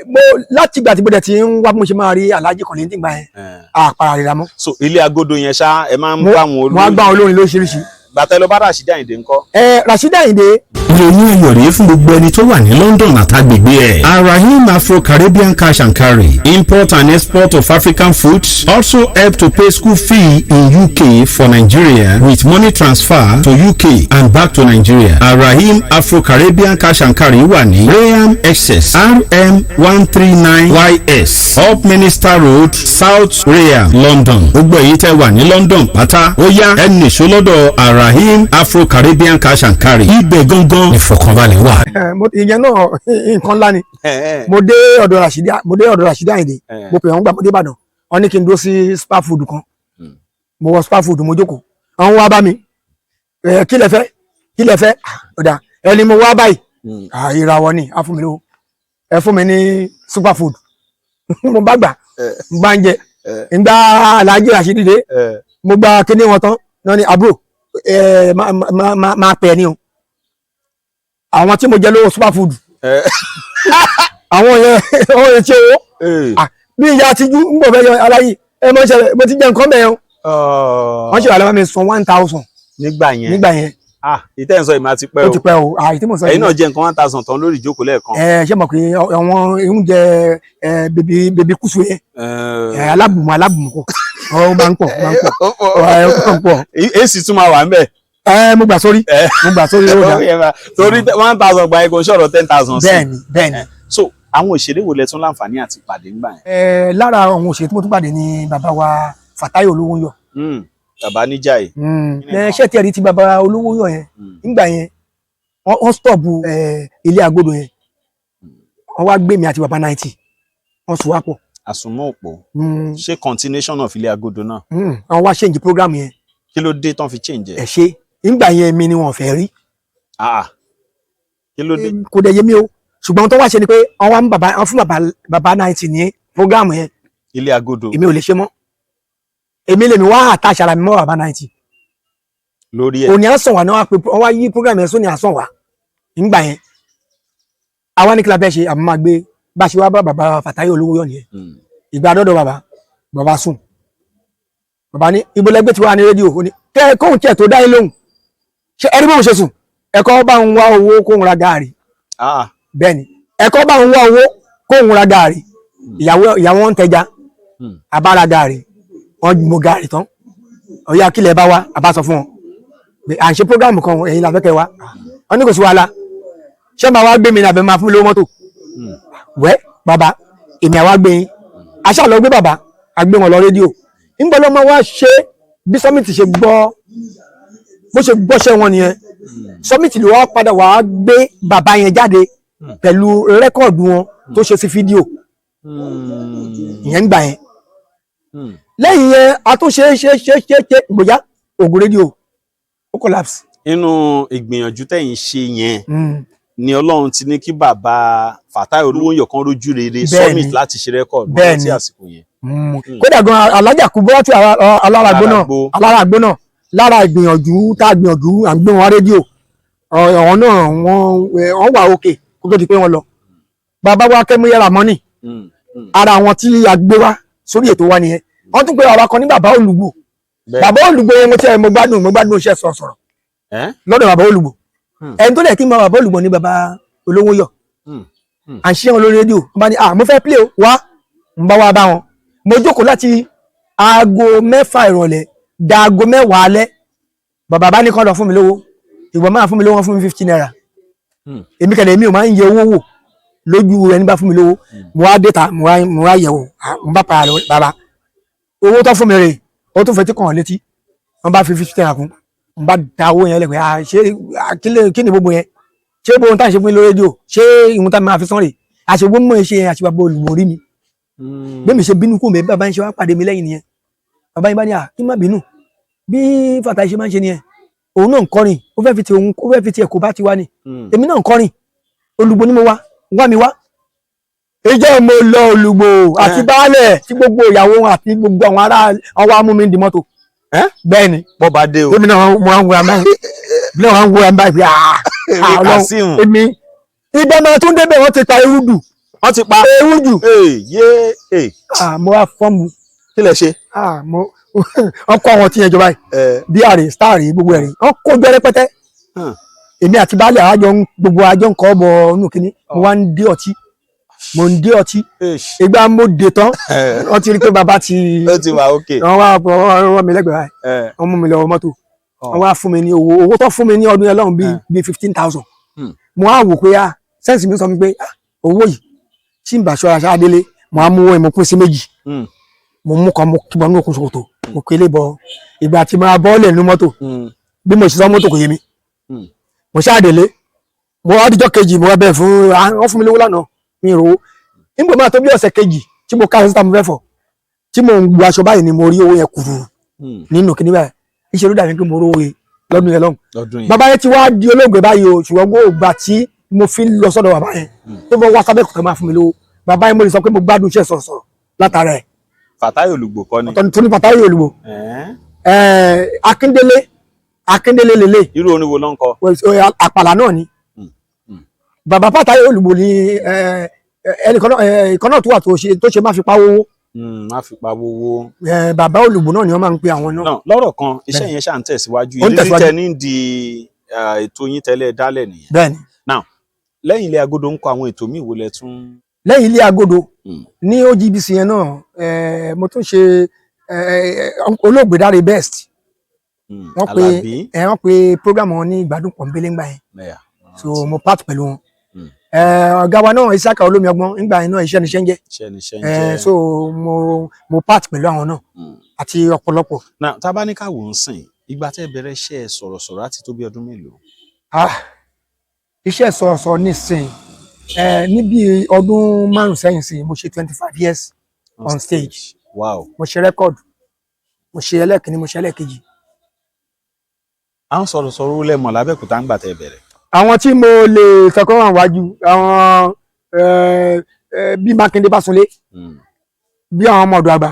mo láti ìgbà tí mo dẹ̀ ti ń wá bí mo ṣe máa rí Alhaji Kollington gbà yẹn, àpàrà rẹ̀ mọ́. So ilé agodo yẹn ṣá, ẹ máa ń bá àwọn Mo á gbá àwọn olórin lóríṣiríṣi. Gbàtẹ́ lọ bá Rashidi Ayinde ńkọ́? Ẹ Rashidi Ayinde. Ìròyìn ayọ̀ rèé fún gbogbo ẹni tó wà ní London àtàgbègbè ẹ̀. Arahim Afro-Caribbean Cash and Carry, import and export of African foods, also help to pay school fee in UK for Nigeria with money transfer to UK and back to Nigeria. Arahim Afro-Caribbean Cash and Carry wà ní Rainham, Essex, RM 139 YS, Upminster Road, South Rainham, London. Gbogbo èyí tẹ́ wà ní London pátá, ó yá, ẹ nìṣó lọ́dọ̀ Arahim Afro-Caribbean Cash and Carry. Ibẹ̀ gangan ìfọ̀kànbalẹ̀ wà. Ìyẹn náà nǹkan ńlá ni. Mo dé ọ̀dọ̀ Rashidi Ayinde. Mo pè wọ́n gbà mo dé Ìbàdàn. Wọ́n ní kí n dúró sí Spa Food kan. Mo wọ Spa Food, mo jókòó. Àwọn wá bá mi, ẹ kí lẹ fẹ́, kí lẹ fẹ́? Ah, ó dáa, ẹni mo wá báyìí. Ah, ìràwọ̀ ni, á fún mi lówó. Ẹ fún mi ní super food. Mo bá gbà, mo bá ń jẹ ìgbà Alhaji Rashidi dé. Mo gba kíní wọn tán náà ní àbúrò ẹ máa pè é ní o. Àwọn tí mo jẹ lówó super food, àwọn yẹn, àwọn yẹn tí owó. Ah, bí ìyá àtijú ń bọ̀ fẹ́ yọ aláyé ẹ mọ̀ ṣẹlẹ̀, mo ti jẹ nǹkan bẹ́ẹ̀ o. Wọ́n ṣe wà lọ́wọ́ mi san 1,000. Nígbà yẹn? Nígbà yẹn. Ah, ìtẹ́ ń sọ ìmọ̀ àti pẹ́ Ó o. ti pẹ́ o. Àyè tí mo sọ Ẹ̀yin yìí. náà jẹ nǹkan 1,000 tán lórí ìjókòó lẹ́ẹ̀kan. Ẹ ṣé mọ̀ pé àwọn oúnjẹ ẹ bèbí bèbí kùsù yẹn, ẹ alábùmọ̀ alábùmọ̀ kọ, ọ máa ń pọ̀, máa ń pọ̀, ẹ máa ń pọ̀. Èsì tún máa wà ń bẹ̀. Ẹ mo gbà sórí, mo gbà sórí, ó dà. Torí 1,000 gba ẹ̀kọ́ sọ̀rọ̀ 10,000 sí. Bẹ́ẹ̀ni. So àwọn òṣèré wo lẹ tún láǹfààní àti pàdé ńgbà yẹn? Ẹ lára àwọn òṣèré tí mo tún pàdé ni bàbá wa Fatai Olówónyọ̀. Bàbá níjà yìí. Ẹ ṣé tí ẹ rí ti bàbá Olówónyọ̀ yẹn, nígbà yẹn wọ́n stop ilé agodo yẹn, wọ́n wá gbé mi àti bàbá 90, wọ́n sùn wá pọ̀. Àsùnmọ́ òpó. Ṣé continuation of ilé agodo náà? Wọ́n wá change program yẹn. Kí ló dé tán fi change Ẹ ẹ̀? ṣe, nígbà yẹn mi ni wọ́n fẹ́ rí. Ah, ah. Kí ló dé? Kò dẹ̀ yé mi o, ṣùgbọ́n tó wá ṣe ni pé wọ́n wá ń bàbá wọ́n fún bàbá 90 ní program yẹn. Ilé agodo. Èmi ò lè ṣe mọ́. Èmi lèmi wá attach ara mi mọ́ bàbá 90. Lórí ẹ̀. Òní àsàn wà náà wá pé wọ́n wá yí program yẹn sóní àsàn wà nígbà yẹn. Àwa ní kí la fẹ́ ṣe, àmọ́ máa gbé bá a ṣe wá bá bàbá Fatai Olówóyọ̀ nìyẹn. Ìgbà dọ́dọ̀ bàbá, bàbá sùn. Bàbá ní ibo lẹgbẹ́ tí wà ní rédíò. Ó ní kẹ́ kóhun tiẹ̀ tó dá yín lóhùn, ṣé ẹni bóun ṣe sùn, ẹ̀kọ́ bá ń wá owó kóhun ra gaàrí. Ah, Bẹ́ẹ̀ ni, ẹ̀kọ́ bá ń wá owó kóhun ra gaàrí. Ìyàwó wọn ń tẹja. Àbára gaàrí, wọn mú gaàrí tán. Ọ̀yà kílẹ̀ bá wá, àbá sọ fún wọn pé à ń ṣe program kan, ẹ̀yin la fẹ́ kẹ́ wá. Wọn ní kò sí wàhálà. Ṣé máa wá gbé mi ní àbẹ̀ máa fún mi lówó mọ́tò? Wẹ́ bàbá, èmi àwa gbé yín. Aṣáà lọ gbé bàbá, a gbé wọn lọ rédíò. Ńgbọ́ ló máa wá ṣe bí Summit ṣe gbọ́, bó ṣe gbọ́ṣẹ́ wọn nìyẹn. Summit ló wá padà wá gbé bàbá yẹn jáde pẹ̀lú record wọn tó ṣe sí fídíò ìyẹn ń gbà yẹn. Lẹ́yìn yẹn, a tún ṣe ṣe ṣe ṣe ṣe, bóyá Ògùn rédíò ó collapse. Inú ìgbìyànjú tẹ̀yin ṣe yẹn. Ni Ọlọ́run ti ní kí bàbá Fatai Olówóyọ̀ kan rójú rere Bẹ́ẹ̀ni. summit láti ṣe record mọ́ Bẹ́ẹ̀ni. tí àsìkò yẹn. Kódà gan, alájà kú bọ́lá tí aláragbó náà, Alárágbó. aláragbó náà, lára ìgbìyànjú tá a gbìyànjú, à ń gbé wọn rédíò ọ̀hún náà, wọ́n wà òkè kó tó di pé wọ́n lọ. Bàbá wa Kẹ́múyẹ́ra mọ́nì, ara àwọn tí a gbé wá sórí ètò wa nìyẹn. Wọ́n tún pé bàbá kan ní bàbá Olùgbò. Bàbá Olùgbò yẹn, mo tiẹ̀ mo gbádùn iṣẹ́ sọ̀rọ̀sọ̀rọ̀ lọ́dọ̀ bàbá Olùgbò. Ẹni tó dẹ̀ kí n mọ bàbá Olùgbò ní bàbá Olówóyọ̀. À ń ṣe wọn lórí rédíò, wọ́n bá ní, "Ah, mo fẹ́ play o, wá." Ń bá wa bá wọn, mo jókòó láti aago 6 ìrọ̀lẹ́ da aago 10 alẹ́. Bàbá bá ní kọ́ lọ fún mi lówó. Ìgbọ́n máa fún mi lówó, wọ́n fún mi ₦50. Èmi kẹ̀lẹ́, mi ò máa ń yẹ owó wò lójú ẹni bá fún mi lówó. Mo wá dé ta, mo wá yẹ̀wò. Ah, mo bá para lọ, bàbá, owó tó fún mi rè ó tún fẹ́ tí kàn án létí. Wọ́n bá fi ₦50 kún. Mo bá da owó yẹn lẹ́gbẹ̀ẹ́. Ah, ṣé, ah, kí ni gbogbo yẹn? Ṣé gbogbo ohun tá à ń ṣe fún mi lórí rédíò, ṣé ìhun tá a máa fi sán rè? Àṣegbó mọ̀ ṣe yẹn àti bàbá olùborí mi. Bí mi ṣe bínú kú mi, bàbá yẹn ṣe wá pàdé mi lẹ́yìn nìyẹn. Bàbá yẹn bá ní, à, kí n má bínú, bí Fatai ṣe máa ń ṣe nìyẹn. Òun náà ń kọrin, ó fẹ́ fi ti òun, ó fẹ́ fi ti ẹ̀kọ́ bá ti wá ni. Èmi náà ń kọrin, Olùgbò ni mo wá wá mi wá. Ìjọ mo lọ Olùgbò àti baálẹ̀ tí gbogbo ìyàwó wọn àti gbogbo àwọn ará wọn wá mú mi di mọ́tò. Ẹ́? Bẹ́ẹ̀ ni. Bọ́ba dé o. Èmi náà mo wá ń wúra báyìí, bí wọ́n ń wúra báyìí pé, ah, Èmi ah, Ọlọ́run, Kazeem. èmi ibẹ̀ máa tún débẹ̀, wọ́n ti ta ewúdù. Wọ́n ti pa Ewúdù. Ee, yé ee. Ah, mo wá fọ́ọ̀mù. Kí lẹ ṣe? Ah, mo wọ́n kó àwọn tí yẹn jọba yìí, bí àrè star rí, gbogbo ẹ̀rí wọ́n kó jọ rẹpẹtẹ. Èmi àti baálé àjọ ń gbogbo àjọ ń kọ́ bọ̀ nù kínní. Mo wá ń dé ọtí, mo ń dé ọtí. Ìgbà mo dé tán, wọ́n ti rí pé bàbá ti Ó ti wà ókè. Wọ́n wá wọ́n mi lẹ́gbẹ̀ẹ́ báyìí. Wọ́n mú mi lọ mọ́tò, wọ́n wá fún mi ní owó. Owó tó fún mi ní ọdún yẹn lọ́hùn bíi 15,000. Mo á wò pé, ah, sense mi sọ mi pé, ah, owó yìí, tí n bá ṣọ́ra ṣáà délé, mo á mú owó yẹn, mo pín sí méjì. Mo mú kan, mo kí bọ́ ní òkun ṣòkòtò, mo kélé bọ. Ìgbà tí mo bọ́ọ̀lẹ̀ nínú mọ́tò, bí mo ṣe sọ mọ́tò kò yé mi. Mo ṣáà délé, mo wá díjọ́ kejì, mo wá bẹ̀ fún, ah, wọ́n fún mi lówó lánàá, mi ò rówó. Nígbà máa tó bí ọ̀sẹ̀ kejì tí mo ká síta, mo fẹ́ fọ̀, tí mo ń bu aṣọ báyìí ni mo rí owó yẹn kùrù nínú kíní báyìí. Ìṣe ló dàbí pé mo rówó yẹn lọ́dún yẹn lọ́hùn. Lọ́dún yẹn. Bàbá yẹn ti wá di olóògbé báyìí o, ṣùgbọ́n gbogbo ìgbà tí mo fi ń lọ sọ́dọ̀ bàbá yẹn tó bọ́ wá sábẹ́ kọ̀ọ̀kan máa fún mi lówó, bàbá yẹn, mo lè sọ pé mo gbádùn iṣẹ́ sọ̀rọ̀sọ̀rọ̀ látara ẹ̀. Fatai Olùgbò kọ́ ni? Ọ̀tọ̀ ní Fatai Olùgbò. Ẹ̀ẹ́n. Akíndélé, Akíndélé lélẹ̀. Irú orin wo ló ń kọ? Àpàlà náà ni. Bàbá Fatai Olùgbò ni ẹnìkan náà, ìkan náà tó wà tó ṣe má fi pa owó. Má fi pa owó. Bàbá Olùgbò náà ni wọ́n máa ń pe àwọn náà. Náà lọ́rọ̀ kan, iṣẹ́ yẹn ṣà ń tẹ̀síwájú. Ó ń Ìrírí tẹ̀síwájú. tẹ ní di ètò yín tẹ́lẹ̀ dálẹ̀ nìyẹn. Bẹ́ẹ̀ni. Now, lẹ́yìn ilé agodo ń kọ, àwọn ètò míì wo lẹ tún? Lẹ́yìn ilé agodo ní OGBC yẹn náà, mo tún ṣe Olóògbé Dáre Best. Wọ́n pe Àlàbí. Wọ́n pe program wọn ní Ìgbádùn Pọ̀nbélé ńgbà yẹn. So mo part pẹ̀lú wọn. Ọ̀gá wa náà, Isaka Olómi Ọgbọ́n, ńgbà yẹn náà, iṣẹ́ níṣẹ́ ń jẹ́. Iṣẹ́ níṣẹ́ ń jẹ́. So mo part pẹ̀lú àwọn náà àti ọ̀pọ̀lọpọ̀. Now, tá a bá ní ká wò ó sìn, ìgbà tẹ́ bẹ̀rẹ̀ iṣẹ́ sọ̀rọ̀sọ̀rọ̀ á ti tó bí ọdún mélòó? Ah, iṣẹ́ sọ̀rọ̀sọ̀rọ̀ nísìn, níbi ọdún 5 sẹ́yìn sí, mo ṣe 25 years on stage. Mo ṣe record, mo ṣe ẹlẹ́kìnní, mo ṣe ẹlẹ́kejì. Àwọn sọ̀rọ̀sọ̀rọ̀ wo lẹ mọ̀ lábẹ́òkúta ńgbà tẹ́ bẹ̀rẹ̀? Àwọn tí mo lè sọkọ́ wà wájú, àwọn bí Mákindé Básunlé, bí àwọn ọmọ ọ̀dọ̀ àgbà,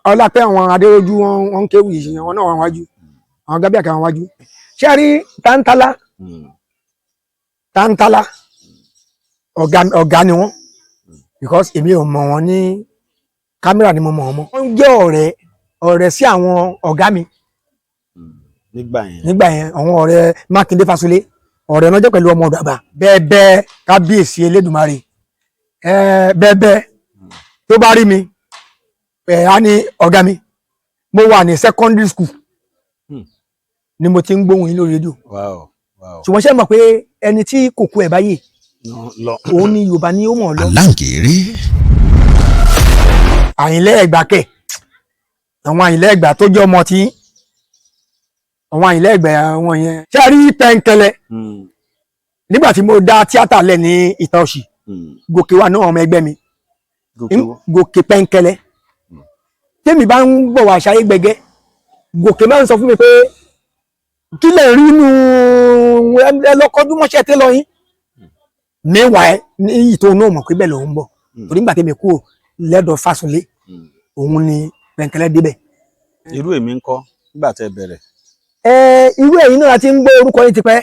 ọlápẹ́, àwọn Adérójú, wọn ń kéwì yìí, àwọn náà wà wájú, àwọn Gábíàkà wà wájú. Ṣé a rí Tántálá? Tántálá, ọ̀gá ọ̀gá ni wọ́n, because èmi ò mọ̀ wọ́n ní kámẹ́rà ni mo mọ̀ wọ́n mọ́. Wọ́n jẹ́ ọ̀rẹ́ ọ̀rẹ́ sí àwọn ọ̀gá mi. Nígbà yẹn. Nígbà yẹn, àwọn ọ̀rẹ́ Mákindé Fásulé, ọ̀rẹ́ náà jẹ́ pẹ̀lú ọmọ ọ̀dọ̀ àgbà bẹ́ẹ̀ bẹ́ẹ̀. Kábíyèsí Elédùmarè, bẹ́ẹ̀ bẹ́ẹ̀ tó bá rí mi, á ní ọ̀gá mi. Mo wà ní secondary school ni mo ti ń gbóhùn yín lórí rédíò. Ṣùgbọ́n ṣé mọ̀ pé ẹni tí kò kú ẹ̀ báyìí, Lọ. òun ni Yorùbá ní ó mọ̀ ọ́ lọ. Aláǹgẹ̀rẹ̀. Àyìnlẹ́ Ẹ̀gbá kẹ̀, àwọn Àyìnlẹ́ Ẹ̀gbá tó jẹ́ ọmọ tí àwọn Àyìnlẹ́ Ẹ̀gbá wọn yẹn, ṣé a rí pẹ́ńkẹlẹ́? Nígbà tí mo dá tíátà lẹ̀ ní Ìta Òsì, Gòkè wà náà, ọmọ ẹgbẹ́ mi. Gòkè wọ. Gòkè pẹ́ńkẹlẹ́, tèmi bá ń bọ̀ wá ṣayé gbẹgẹ́, Gòkè máa ń sọ fún mi pé Kí lè rí inú ẹ lọ kọjú mọ́ṣẹ́ télọ̀ yín. Meanwhile, ní iyì tó náà mọ̀ pé bẹ́ẹ̀ lòun ń bọ̀, torí nígbà tẹ́mi kúrò lẹ́dọ̀ Fásunlé, òun ni Pẹ̀nkẹ́lẹ́ débẹ̀. Irú èmi ń kọ́ nígbà tẹ́ bẹ̀rẹ̀? Ẹ, irú ẹ̀yin náà ti ń gbọ́ orúkọ yín tipẹ́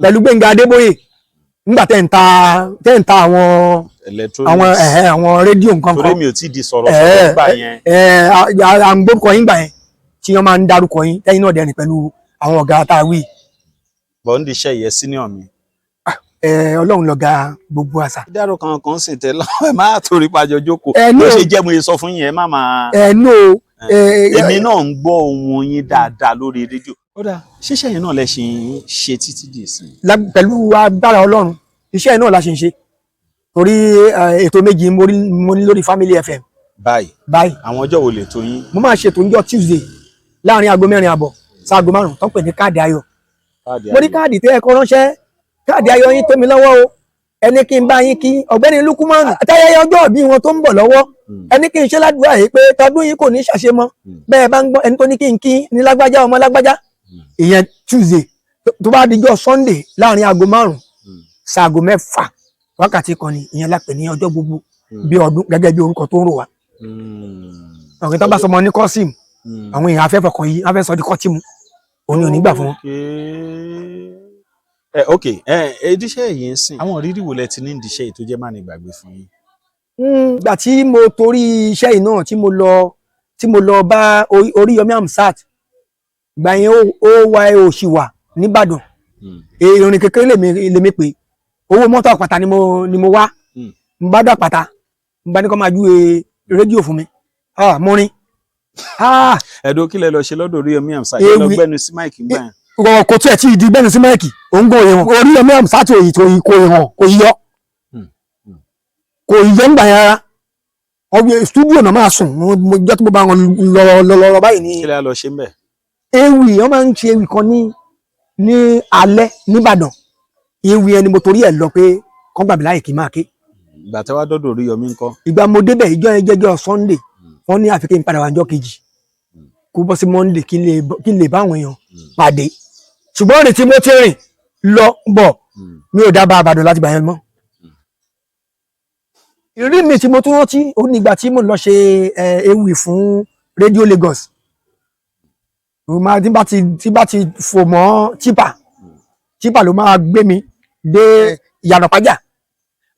pẹ̀lú Gbẹ̀ngà Adébóyè nígbà tẹ́ ń ta àwọn electronics. Àwọn ẹ̀hẹ́, àwọn rédíò nǹkan Torí kan. mi ò tí di sọ̀rọ̀ sọ̀rọ̀ gbà yẹn. Ẹ, à ń gbórúkọ yín gbà yẹn tí wọ́n máa ń dárúkọ yín, tẹ́yìn náà dẹ̀rìn pẹ̀lú àwọn ọ̀gá tá a wí. Bọ̀ ń di iṣẹ́ ìyẹn senior mi. Ẹ, Ọlọ́run lọ̀gá gbogbo àṣà. Dárò kan kan sì tẹ lọ́wọ́, ẹ má torí pàjọ jókòó. Ẹ ní Bó o. ṣe jẹ́ mo ṣe sọ fún yín, ẹ má máa. Ẹ ní o. Èmi náà ń gbọ́ ohun yín dáadáa lórí rédíò. Ó dáa, ṣíṣe yẹn náà lẹ ṣe ń ṣe títí di ìsìn? Pẹ̀lú agbára Ọlọ́run, iṣẹ́ náà la ṣe ń ṣe, torí ètò méjì mo ní lórí Family FM. Báyìí? Báyìí. Àwọn ọjọ́ wo lè tó yín? Mo máa ṣètò níjọ́ Tuesday láàrin aago 4:30 sáago 5, tó ń pè ní Káàdì Ayọ̀. Mo ní káàdì tẹ́ ẹ kọ ránṣẹ́, káàdì ayọ̀ yín tó mi lọ́wọ́ o. Ẹni kí n bá yín kí ọ̀gbẹ́ni Lukumanu àtayẹyẹ ọjọ́ ìbí wọn tó ń bọ̀ lọ́wọ́. Ẹni kí n ṣe ládùúrà yìí pé tọdún yìí kò ní ṣàṣemọ́. Bẹ́ẹ̀ bá ń gbọ́, ẹni tó ní kí n kí ní lágbájá, ọmọ lágbájá. Ìyẹn Tuesday. Tó bá dijọ́ Sunday láàrin aago 5 sáago 6, wákàtí kan ni ìyẹn, lápè ní Ọjọ́ Gbogbo Bí Ọdún, gẹ́gẹ́ bí orúkọ tó ń rò wá. Ọ̀gbìn tó bá sọmọ ní kọ́sìm, àwọn èèyàn afẹ́fẹ́ kan yìí afẹ́ sọ di kọ́tìmù, òun ni ò ní gbà fún wọn. Ẹ ok, ẹ ìdíṣẹ́ yìí ń sìn, àwọn ìrírí wo lẹ ti ní ìdíṣẹ́ yìí tó jẹ́ má ní gbàgbé fún yín? Ìgbà tí mo torí iṣẹ́ yìí náà tí mo lọ bá Oríyọmí Hamzat, ìgbà yẹn ó wá òṣì wà nìbàdàn. Ìrìn kékeré lèmi pé owó mọ́tò àpáta ni mo wá. N bá dé àpáta, n bá ní kó máa júwe rédíò fún mi. Ah, mo rin, ah. Ẹ̀dùn kí lẹ lọ ṣe lọ́dọ̀ Oríyọmí Hamzat yẹn lọ Ewì. gbẹ́nu sí mic gbà yẹn? Kò tí ẹ̀ tí ì di gbẹ́nu sí mic, òun gan òye wọn. Oríyọmí Hamzat òyì tó kò hàn, kò yọ, kò yọ ńgbà yẹn rárá. Ọgbẹ studio náà máa sùn. Mo jẹ́ tó mo bá wọn lọ lọ lọ báyìí ní. Kí lẹ lọ ṣe ń bẹ̀? Ewì, wọn máa ń ṣe ewì kan ní alẹ́ nìbàdàn. Ewì ẹni mo torí ẹ̀ lọ pé kán gbàgbé láyè kí n máa ké. Ìgbà tí wàá dọ́dọ̀ Oríyọmí ńkọ́? Ìgbà mo débẹ̀, ìjọ yẹn jẹ́jọ́ Sunday, wọ́n ní àfi kí n padà wá ọjọ́ kejì, kó bọ́ sí Monday, kí n lè bá àwọn èèyàn pàdé. Ṣùgbọ́n rìn tí mo ti rìn lọ bọ̀, mi ò dábàá àbàdàn láti gbà yẹn mọ́. Ìrírí mi tí mo tún rántí, ó ní ìgbà tí mo lọ ṣe ewì fún Radio Lagos. Mo máa tí bá ti fò mọ́ tipper, tipper ló máa gbé mi dé Ìyànà Pájà.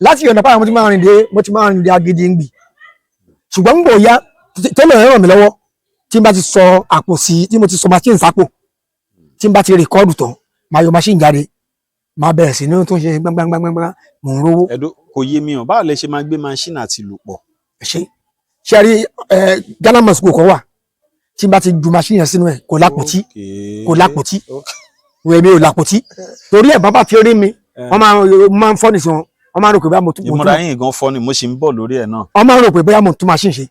Láti Ìyànà Pájà, mo ti máa rìn dé Agídìngbì. Ṣùgbọ́n ń bò ya tẹ́lẹ̀ ràn mí lọ́wọ́ tí n bá ti sọ àpò sí, tí mo ti sọ machine sápò, tí n bá ti record tán, máa yọ machine jáde, máa bẹ̀rẹ̀ sí ní tó ń ṣe gbangbangbangba, mò ń rówó. Ẹ̀dùn kò yé mi o, báwo lẹ ṣe máa gbé machine àti ìlù pọ̀? Ṣe ṣe rí ẹ, Ghana must go kan wà tí n bá ti ju machine yẹn sínú ẹ, kò lápòtí, kò lápòtí. Èmi ò lápòtí, torí ẹ bàbá fi rí mi, wọ́n máa ń fọ́ nìsín wọn, wọ́n máa ń rò pé bóyá mo tún Ìmúra yín gan fọ́ ni, mo sì ń bọ̀ lórí ẹ̀ náà. Wọ́n máa ń rò pé bóyá mo tún machine ṣe.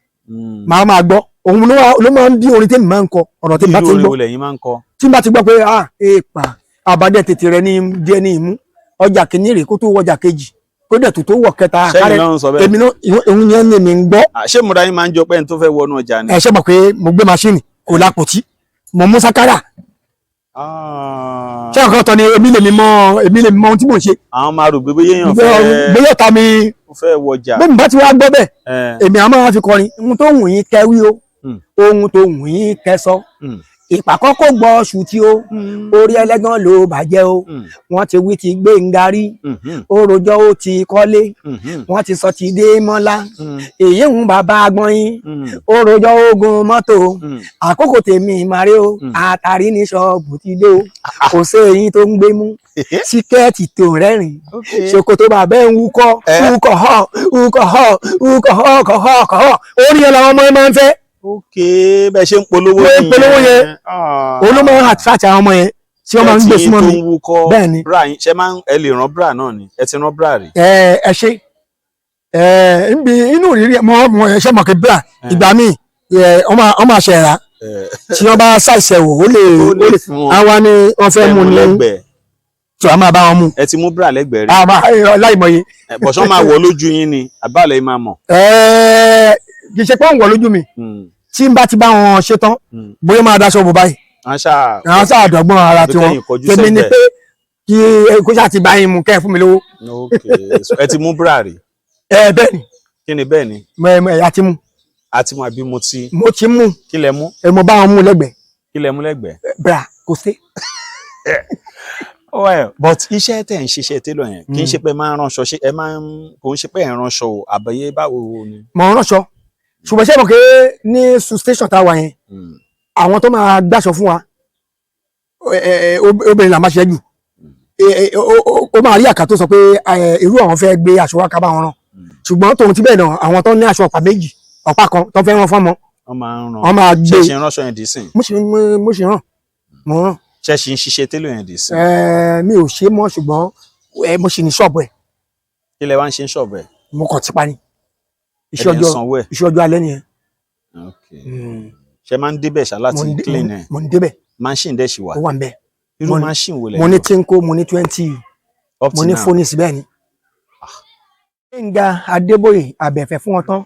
Màá gbọ́ òun ló máa ń bí orin tèmi máa ń kọ, ọ̀rọ̀ tèmi bá Irú ti ń orin gbọ́. wo lẹ̀yin máa ń kọ? Tí n bá ti gbọ́ pé ah, èèpà àbádẹ́ tètè rẹ ní díẹ̀ ní ìmú ọjà kìíní rè, kó tó wọjà kejì, kó dẹ̀ tó tó wọ̀ kẹta. Sẹ́yìn náà ń sọ bẹ́ẹ̀? Èmi náà, òun yẹn ni èmi ń gbọ́. Ah, ṣé ìmúra yín máa ń jọ pé ẹni tó fẹ́ wọnú ọjà ni? Ẹ ṣe mọ̀ pé mo gbé machine, kò lápòtí, mo mú sákárà. Ah. Ṣé nǹkan tán ni, èmi lèmi mọ ohun tí mò ń ṣe. Àwọn máa rò pé bóyá èèyàn fẹ́ Bóyá ọ̀tá mi ó fẹ́ wọjà. Bẹ́ẹ̀ mi bá ti wá gbọ́ bẹ́ẹ̀, èmi àmọ́ wọn fi kọrin: ohun tó wù yín kẹ́ wí o, ohun tó wù yín kẹ́ sọ, ìpàkọ́ kò gbọ́ ṣù tí o, orí ẹlẹ́gàn ló bàjẹ́ o. Wọ́n ti wí ti Gbénga rí, ó rojọ́, ó ti kọ́lé. Wọ́n ti sọ ti Démọ́lá, èyí ń bàbá agbọ́n yín, ó rojọ́, ogun mọ́tò. Àkókò tèmi màrí o, àtàrí ní ṣọ́ọ̀bù ti dé o, kò sí eyín tó ń gbé mú síkẹ́ẹ̀tì tó rẹ́rìn, ṣòkòtò bàbá ẹ̀ ń wúkọ́, wúkọ́ họ, wúkọ́ họ, wúkọ́ họ, kọ́ họ, kọ́ họ. Orí yẹn làwọn ọmọ ẹ máa ń fẹ́. Ok, bẹ́ẹ̀ ṣe ń polówó. Bẹ́ẹ̀ nìyẹn. polówó yẹn. Ah. Òun ló máa ń attract àwọn ọmọ yẹn tí wọ́n máa ń gbé Ṣé tí súnmọ́ tó mi. ń wúkọ́? Bẹ́ẹ̀ ni. Bra yín ṣe máa ń, ẹ lè rán bra náà ni? Ẹ ti rán bra rí? Ẹ, ẹ ṣe ẹ nbí inú ìrírí mọ mọ ẹ ṣe mọ kí bra ìgbà míì ẹ wọ́n máa ṣe ẹ̀rá tí wọ́n bá ṣàìṣẹ̀ wò, ó lè Ó ó lè lè fún wọn. Àwa ni wọ́n fẹ́ mú ní lẹ́gbẹ̀ẹ́. Tí wọ́n máa bá wọn mú. Ẹ ti mú bra lẹ́gbẹ̀ẹ́ rí? Àmà láìmọye. Ẹ, bọ̀sán máa wọ̀ lójú yín ni àbálẹ̀ yín máa mọ̀? Ẹ, kì í ṣe pé ó ń wọ̀ lójú mi. Tí n bá ti bá wọn ṣe tán, bóyá máa daṣọ bò báyìí. Wọ́n ṣáà Àwọn sáà dọ́gbọ́n ara Àbí tiwọn. kẹ́yìn kọjú Tèmi ni sẹ́gbẹ̀ẹ́. pé kí kó ṣáà ti bá yín mu, kẹ́ ẹ fún mi lówó. Ok, so ẹ ti mú bra rí? Ẹ bẹ́ẹ̀ ni. Kí ni bẹ́ẹ̀ ni? Mo ẹ àti mu. Àti mu àbí mo ti? Mo ti mú. Kí lẹ mú? Ẹ mo bá wọn mú lẹ́gbẹ̀ẹ́. Kí lẹ mú lẹ́gbẹ̀ẹ́? Bra kò sí. Well, but iṣẹ́ tẹ̀ ń ṣiṣẹ́ tailor yẹn, kì í ṣe pé ẹ máa ń ránṣọ, ṣe ẹ máa ń, kò ń ṣe pé ẹ ń ránṣọ o, àbẹ̀yẹ báwo ni? Mo ń ránṣọ, ṣùgbọ́n ṣé mo ké ní su station tá a wà yẹn, àwọn tó máa gbàṣọ fún wa, obìnrin là máa ṣe jù. Ó máa rí àká tó sọ pé irú àwọn fẹ́ gbé aṣọ wa ká bá wọn rán, ṣùgbọ́n tòun ti bẹ́ẹ̀ náà, àwọn tó ní aṣọ ọ̀pá méjì, ọ̀pá kan tó fẹ́ rán fọ́mọ, Wọ́n máa ń rán. Wọ́n máa gbé. Ṣe ṣe ń ránṣọ yẹn dì sìn? Mo sì rán, mo rán. Ṣe ṣe ń ṣiṣẹ́ tailor yẹn dì sìn? Mi ò ṣe mọ́, ṣùgbọ́n mo sì ní ṣọ́ọ̀bù ẹ̀. Kí lẹ wá ń ṣe ń ṣọ̀bù ẹ̀? Mo kàn tipa ni. Iṣẹ́ Ẹ dẹ̀ ń ọjọ́ sanwó ẹ̀? Iṣẹ́ ọjọ́ alẹ́ nìyẹn. Ok, ṣe máa ń débẹ̀ ṣá láti Mo ń clean ẹ̀? Mo ń débẹ̀. Machine dẹ̀ ṣì wà? Ó wà ń bẹ̀. Irú machine wo lẹ Mo ní lò? Tinko, mo ní 20. Up Mo till ní now? Phoenix, bẹ́ẹ̀ ni. Gbẹ̀ngà Adébóyè Àbẹ̀fẹ́ fún wọn tán,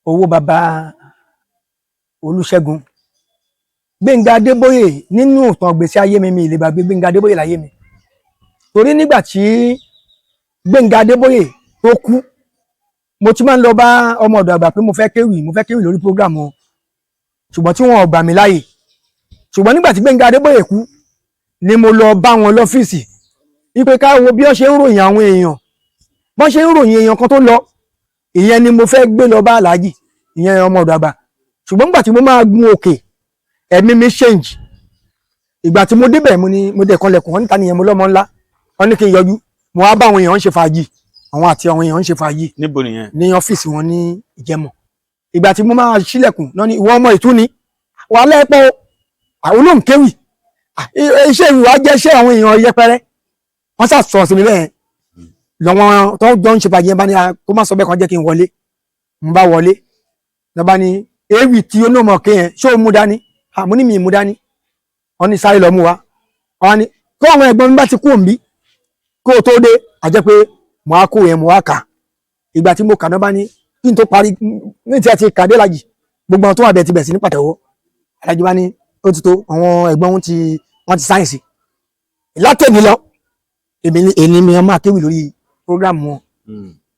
owó baba Olúṣẹ́gun. Gbẹ̀ngà Adébóyè, nínú ìtàn gbèsè ayé mi, mi ì lè gbàgbé Gbẹ̀ngà Adébóyè láyé mi, torí nígbà tí Gbẹ̀ngà Adébóyè tó kú, mo ti máa ń lọ bá ọmọ ọ̀dọ̀ àgbà pé mo fẹ́ kéwì, mo fẹ́ kéwì lórí program wọn, ṣùgbọ́n tí wọn ò gbà mí láàyè. Ṣùgbọ́n nígbà tí Gbẹ̀ngà Adébóyè kú ni mo lọ bá wọn lọ́fíìsì wípé ká wo bí wọ́n ṣe ń ròyìn àwọn èèyàn, bọ́n ṣe ń ròyìn èèyàn kan tó lọ, ìyẹn ni mo fẹ́ gbé lọ bá aláàjì, ìyẹn ọmọ ọ̀dọ̀ àgbà. Ṣùgbọ́n nígbà tí mo máa gun òkè, ẹ̀mí mi change. Ìgbà tí mo débẹ̀, mo ní mo dẹ̀ kanlẹ̀kùn, wọn níta nìyẹn, mo lọ́mọ ńlá, wọn ní kí n yọjú. Mo wá bá àwọn èèyàn ń ṣe fàájì, àwọn àti àwọn èèyàn ń ṣe fàájì. Níbo nìyẹn? Ní ọ́fíìsì wọn ní Ìjẹmọ̀. Ìgbà tí mo máa ṣílẹ̀kùn náà ní, "Ìwọ ọmọ ìtúni wà lẹ́pọ̀ àwọn olóhùn kéwì. Iṣẹ́ ìwà jẹ́ iṣẹ́ àwọn èèyàn yẹpẹrẹ." Wọ́n sà sọ̀rọ̀ sí mi bẹ́ẹ̀ lọ́wọ́n tó jọ ń ṣe fàájì yẹn bá ní, "Ah, kó má sọ bẹ́ẹ̀ kan, jẹ́ kí n wọlé." Mo bá wọlé lọ́ bá ní, "Ewì tí ó náà mọ̀ kéyẹn, ṣé o mú dání?" "Ah," mo ní, "mi ì mú dání." Wọ́n ní, "Sáré lọ mú wa." Wọ́n ní kó àwọn ẹ̀gbọ́n mi bá ti kú òǹbí kó o tó dé, àjẹ́ pé mo á kó yẹn, mo á kà. Ìgbà tí mo kà náà, bá ní kí n tó parí ní tí a ti kà dé lajì, gbogbo àwọn tó wà bẹ́ẹ̀ ti bẹ̀ sí ní pàtẹ́wọ́. Alájí bá ní ó ti tó, àwọn ẹ̀gbọ́n wọn ti, wọ́n ti sáyẹ̀nsì látẹ̀mí lọ, èmi ni èmi ni máa kéwì lórí program wọn.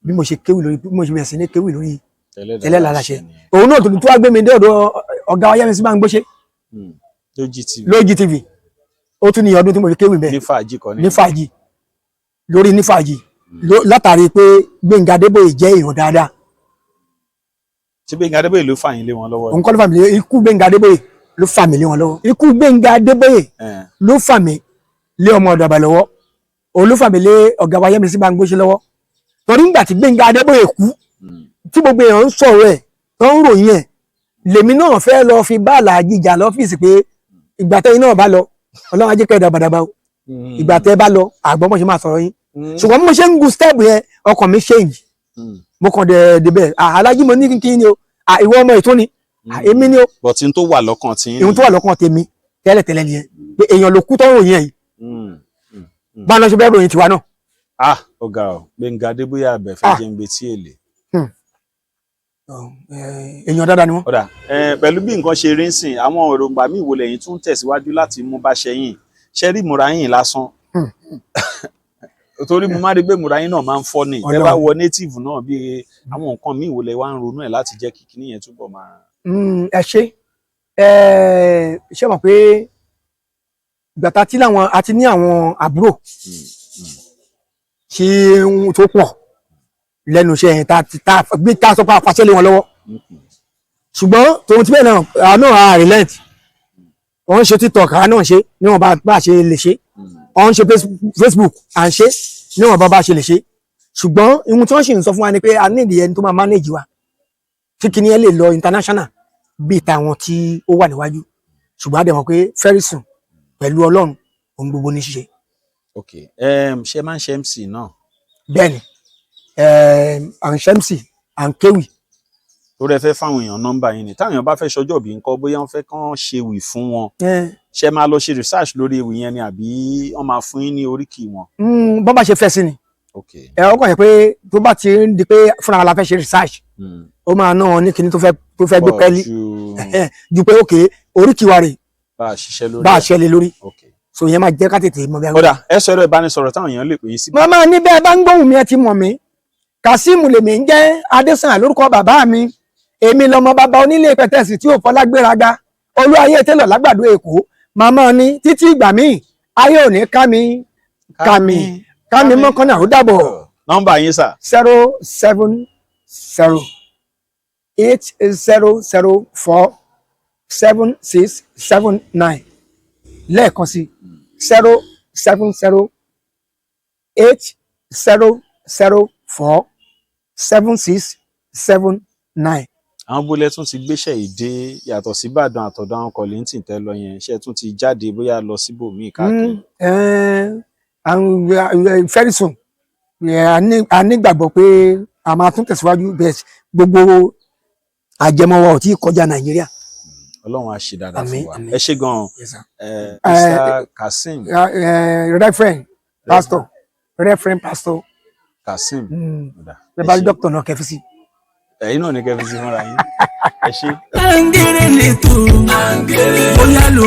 Bí mo ṣe kéwì lórí, bí mo ṣe bẹ̀rẹ̀ sí ní kéwì lórí Tẹ́lẹ̀ Láláṣẹ, òun náà tó wá gbé mi dé ọ̀dọ̀ ọ̀gá wa Yẹ́misí Bámgbóṣé. Lójí TV. Lójí TV. Ó tún ní ọdún tí mo fi kéwì bẹ́ẹ̀. Ní fàájì kan. Ní fàájì, lórí ní fàájì, látàrí pé Gbénga Adébóyè jẹ́ èèyàn dáadáa. Ṣé Gbénga Adébóyè ló fà yín lé wọn lọ́wọ́ ni? Òun kọ́ ló fà mí lé. Ikú Gbénga Adébóyè ló fà mí lé wọn lọ́wọ́. Ikú Gbénga Adébóyè ló fà mí lé ọmọ ọ̀dọ̀ àgbà lọ́wọ́. Òun ló fà mí lé ọ̀gá wa Yẹ́misí Bámgbóṣé lọ́wọ́, torí nígbà tí Gbénga Adébóyè kú, tí gbogbo èèyàn ń sọ̀rọ̀ ẹ̀, tó ń ròyìn ẹ̀, lèmi náà fẹ́ lọ fi bá Àlàájì jà lọ́fíìsì pé ìgbà tẹ́yìn náà bá lọ, Ọlọ́run á jẹ́ kẹ́ ẹ dàgbàdàgbà o, ìgbà tẹ́ bá lọ, àgbọ̀n bọ́ ṣe máa sọ̀rọ̀ yín. Ṣùgbọ́n bí mo ṣe ń gun step yẹn, ọkàn mi change. Mo kàn dẹ̀ débẹ̀, "Aláàjì, mo ní kí ni o." "Ìwọ ọmọ ìtúni." "Èmi ni o." But n tó wà lọ́kàn tí Ìhun tó wà lọ́kàn tèmi tẹ́lẹ̀tẹ́lẹ̀ nìyẹn, pé èèyàn ló kú tó ń ròyìn ẹ̀ yìí, báwọn lọ ṣe fẹ́ ròyìn tiwa náà. Ah, ọ̀gá o, Gbénga Adébóyè Àbẹ̀fẹ́. Ah. Jẹ́ ń gbé tí èlé. Èèyàn dáadáa ni wọ́n. Ọ̀dà pẹ̀lú bí nǹkan ṣe rí ń sìn, àwọn èròǹgbà míì wo lẹ́yìn tún tẹ̀síwájú láti mú bá ṣẹ́yìn ṣe rí ìmúra yín lásán? Torí mo máa rí pé ìmúra yín náà máa ń fọ́ ni ẹ bá Ọlọ́run. wọ native náà, bí àwọn nǹkan míì wo lẹ wá ń ronú ẹ̀ láti jẹ́ kí kíní yẹn túbọ̀ máa. Ẹ ṣe ẹ ṣe mọ̀ pé ìgbà tá a ti láwọn, a ti ní àwọn àbúrò tí tó pọ̀ lẹ́nu iṣẹ́ yẹn, tá a ti tá a gbé, tá a sọ pé a fàṣẹ lé wọn lọ́wọ́, ṣùgbọ́n tòun ti bẹ́ẹ̀ náà, àwọn náà a relent. Wọ́n ń ṣe TikTok, àwọn náà ń ṣe níwọ̀n bá a ṣe lè ṣe. Wọ́n ń ṣe Facebook, à ń ṣe níwọ̀n bá a ṣe lè ṣe. Ṣùgbọ́n ihun tí wọ́n sì ń sọ fún wa ni pé a ní ìdí ẹni tó máa manage wa, tí kìíní ẹ lè lọ international bíi tàwọn tí ó wà níwájú. Ṣùgbọ́n a dẹ̀ mọ̀ pé very soon, pẹ̀lú Ọlọ́run, ohun gbogbo ní ṣíṣe. Ok, ṣe máa ń ṣe MC náà? Bẹ́ẹ̀ni, à ń ṣe MC, à ń kéwì. Torí ẹ fẹ́ fáwọn èèyàn nọ́mbà yín ni, táwọn èèyàn bá fẹ́ ṣọjọ́ bí nǹkan, bóyá wọ́n fẹ́ kán ṣe ewì fún wọn, ṣe máa lọ ṣe research lórí ewì yẹn ni, àbí wọ́n máa fún yín ní oríkì wọn? Bọ́n bá ṣe fẹ́ sí ni. Ẹ ọkàn yẹn pé tó bá ti ń di pé fúnra wa la fẹ́ ṣe research, ó máa ná wọn ní kinní tó fẹ́ gbé Pọ̀ pẹ́ẹ́lí ju ju pé ok, oríkì wa rè. Bá a ṣiṣẹ́ lórí Bá a ẹ̀. ṣẹlẹ̀ lórí. So ìyẹn máa jẹ́ ká tètè mọ bí a. Ó dà, ẹ sọ ẹ̀rọ ìbánisọ̀rọ̀ táwọn èèyàn lè pè yín sí. Màmá ní bẹ́ẹ̀ bá ń gbóhùn mi, ẹ ti mọ̀ mí. Kazeem lèmi ń jẹ́, Adésànyà lórúkọ bàbá mi. Èmi lọmọ bàbá onílé pẹ̀tẹ́sì tí ò fọlágbéraga, olú ayé télọ̀ lágbàdo Èkó. Màmá ní títí ìgbà míì, ayé ò ní ká mi ká mi ká mi mọ́kànnà. Ó dàbọ̀. Nọ́mbà yín, sà. 07080047679. Lẹ́ẹ̀kan sí, 07080047679. Àwọn bólẹ̀ tún ti gbéṣẹ́ yìí dé yàtọ̀ sí Ìbàdàn àtọ̀dọ̀ àwọn Kollington tẹ́ lọ yẹn? Ṣé ẹ tún ti jáde, bóyá lọ síbòmíì káàkiri? Very soon. A nígbàgbọ́ pé a máa tún tẹ̀síwájú bẹ́ẹ̀. Gbogbo àjẹmọ́ wa ò tí ì kọjá Nàìjíríà. Ọlọ́run á ṣe dáadáa Àmín, fún wa. àmín. Ẹ ṣé gan-an. Yes, sir. Mr. Kazeem. Reverend pastor, reverend pastor. Kazeem. Ó dà, ẹ Bẹ́ẹ̀ bá rí ṣé. Doctor náà kẹfí sí. Ẹ̀yin náà ní kẹ́ fi sí fúnra yín. Ẹ ṣé. Àǹgẹ̀rẹ̀ lẹ́tọ̀, bóyá ló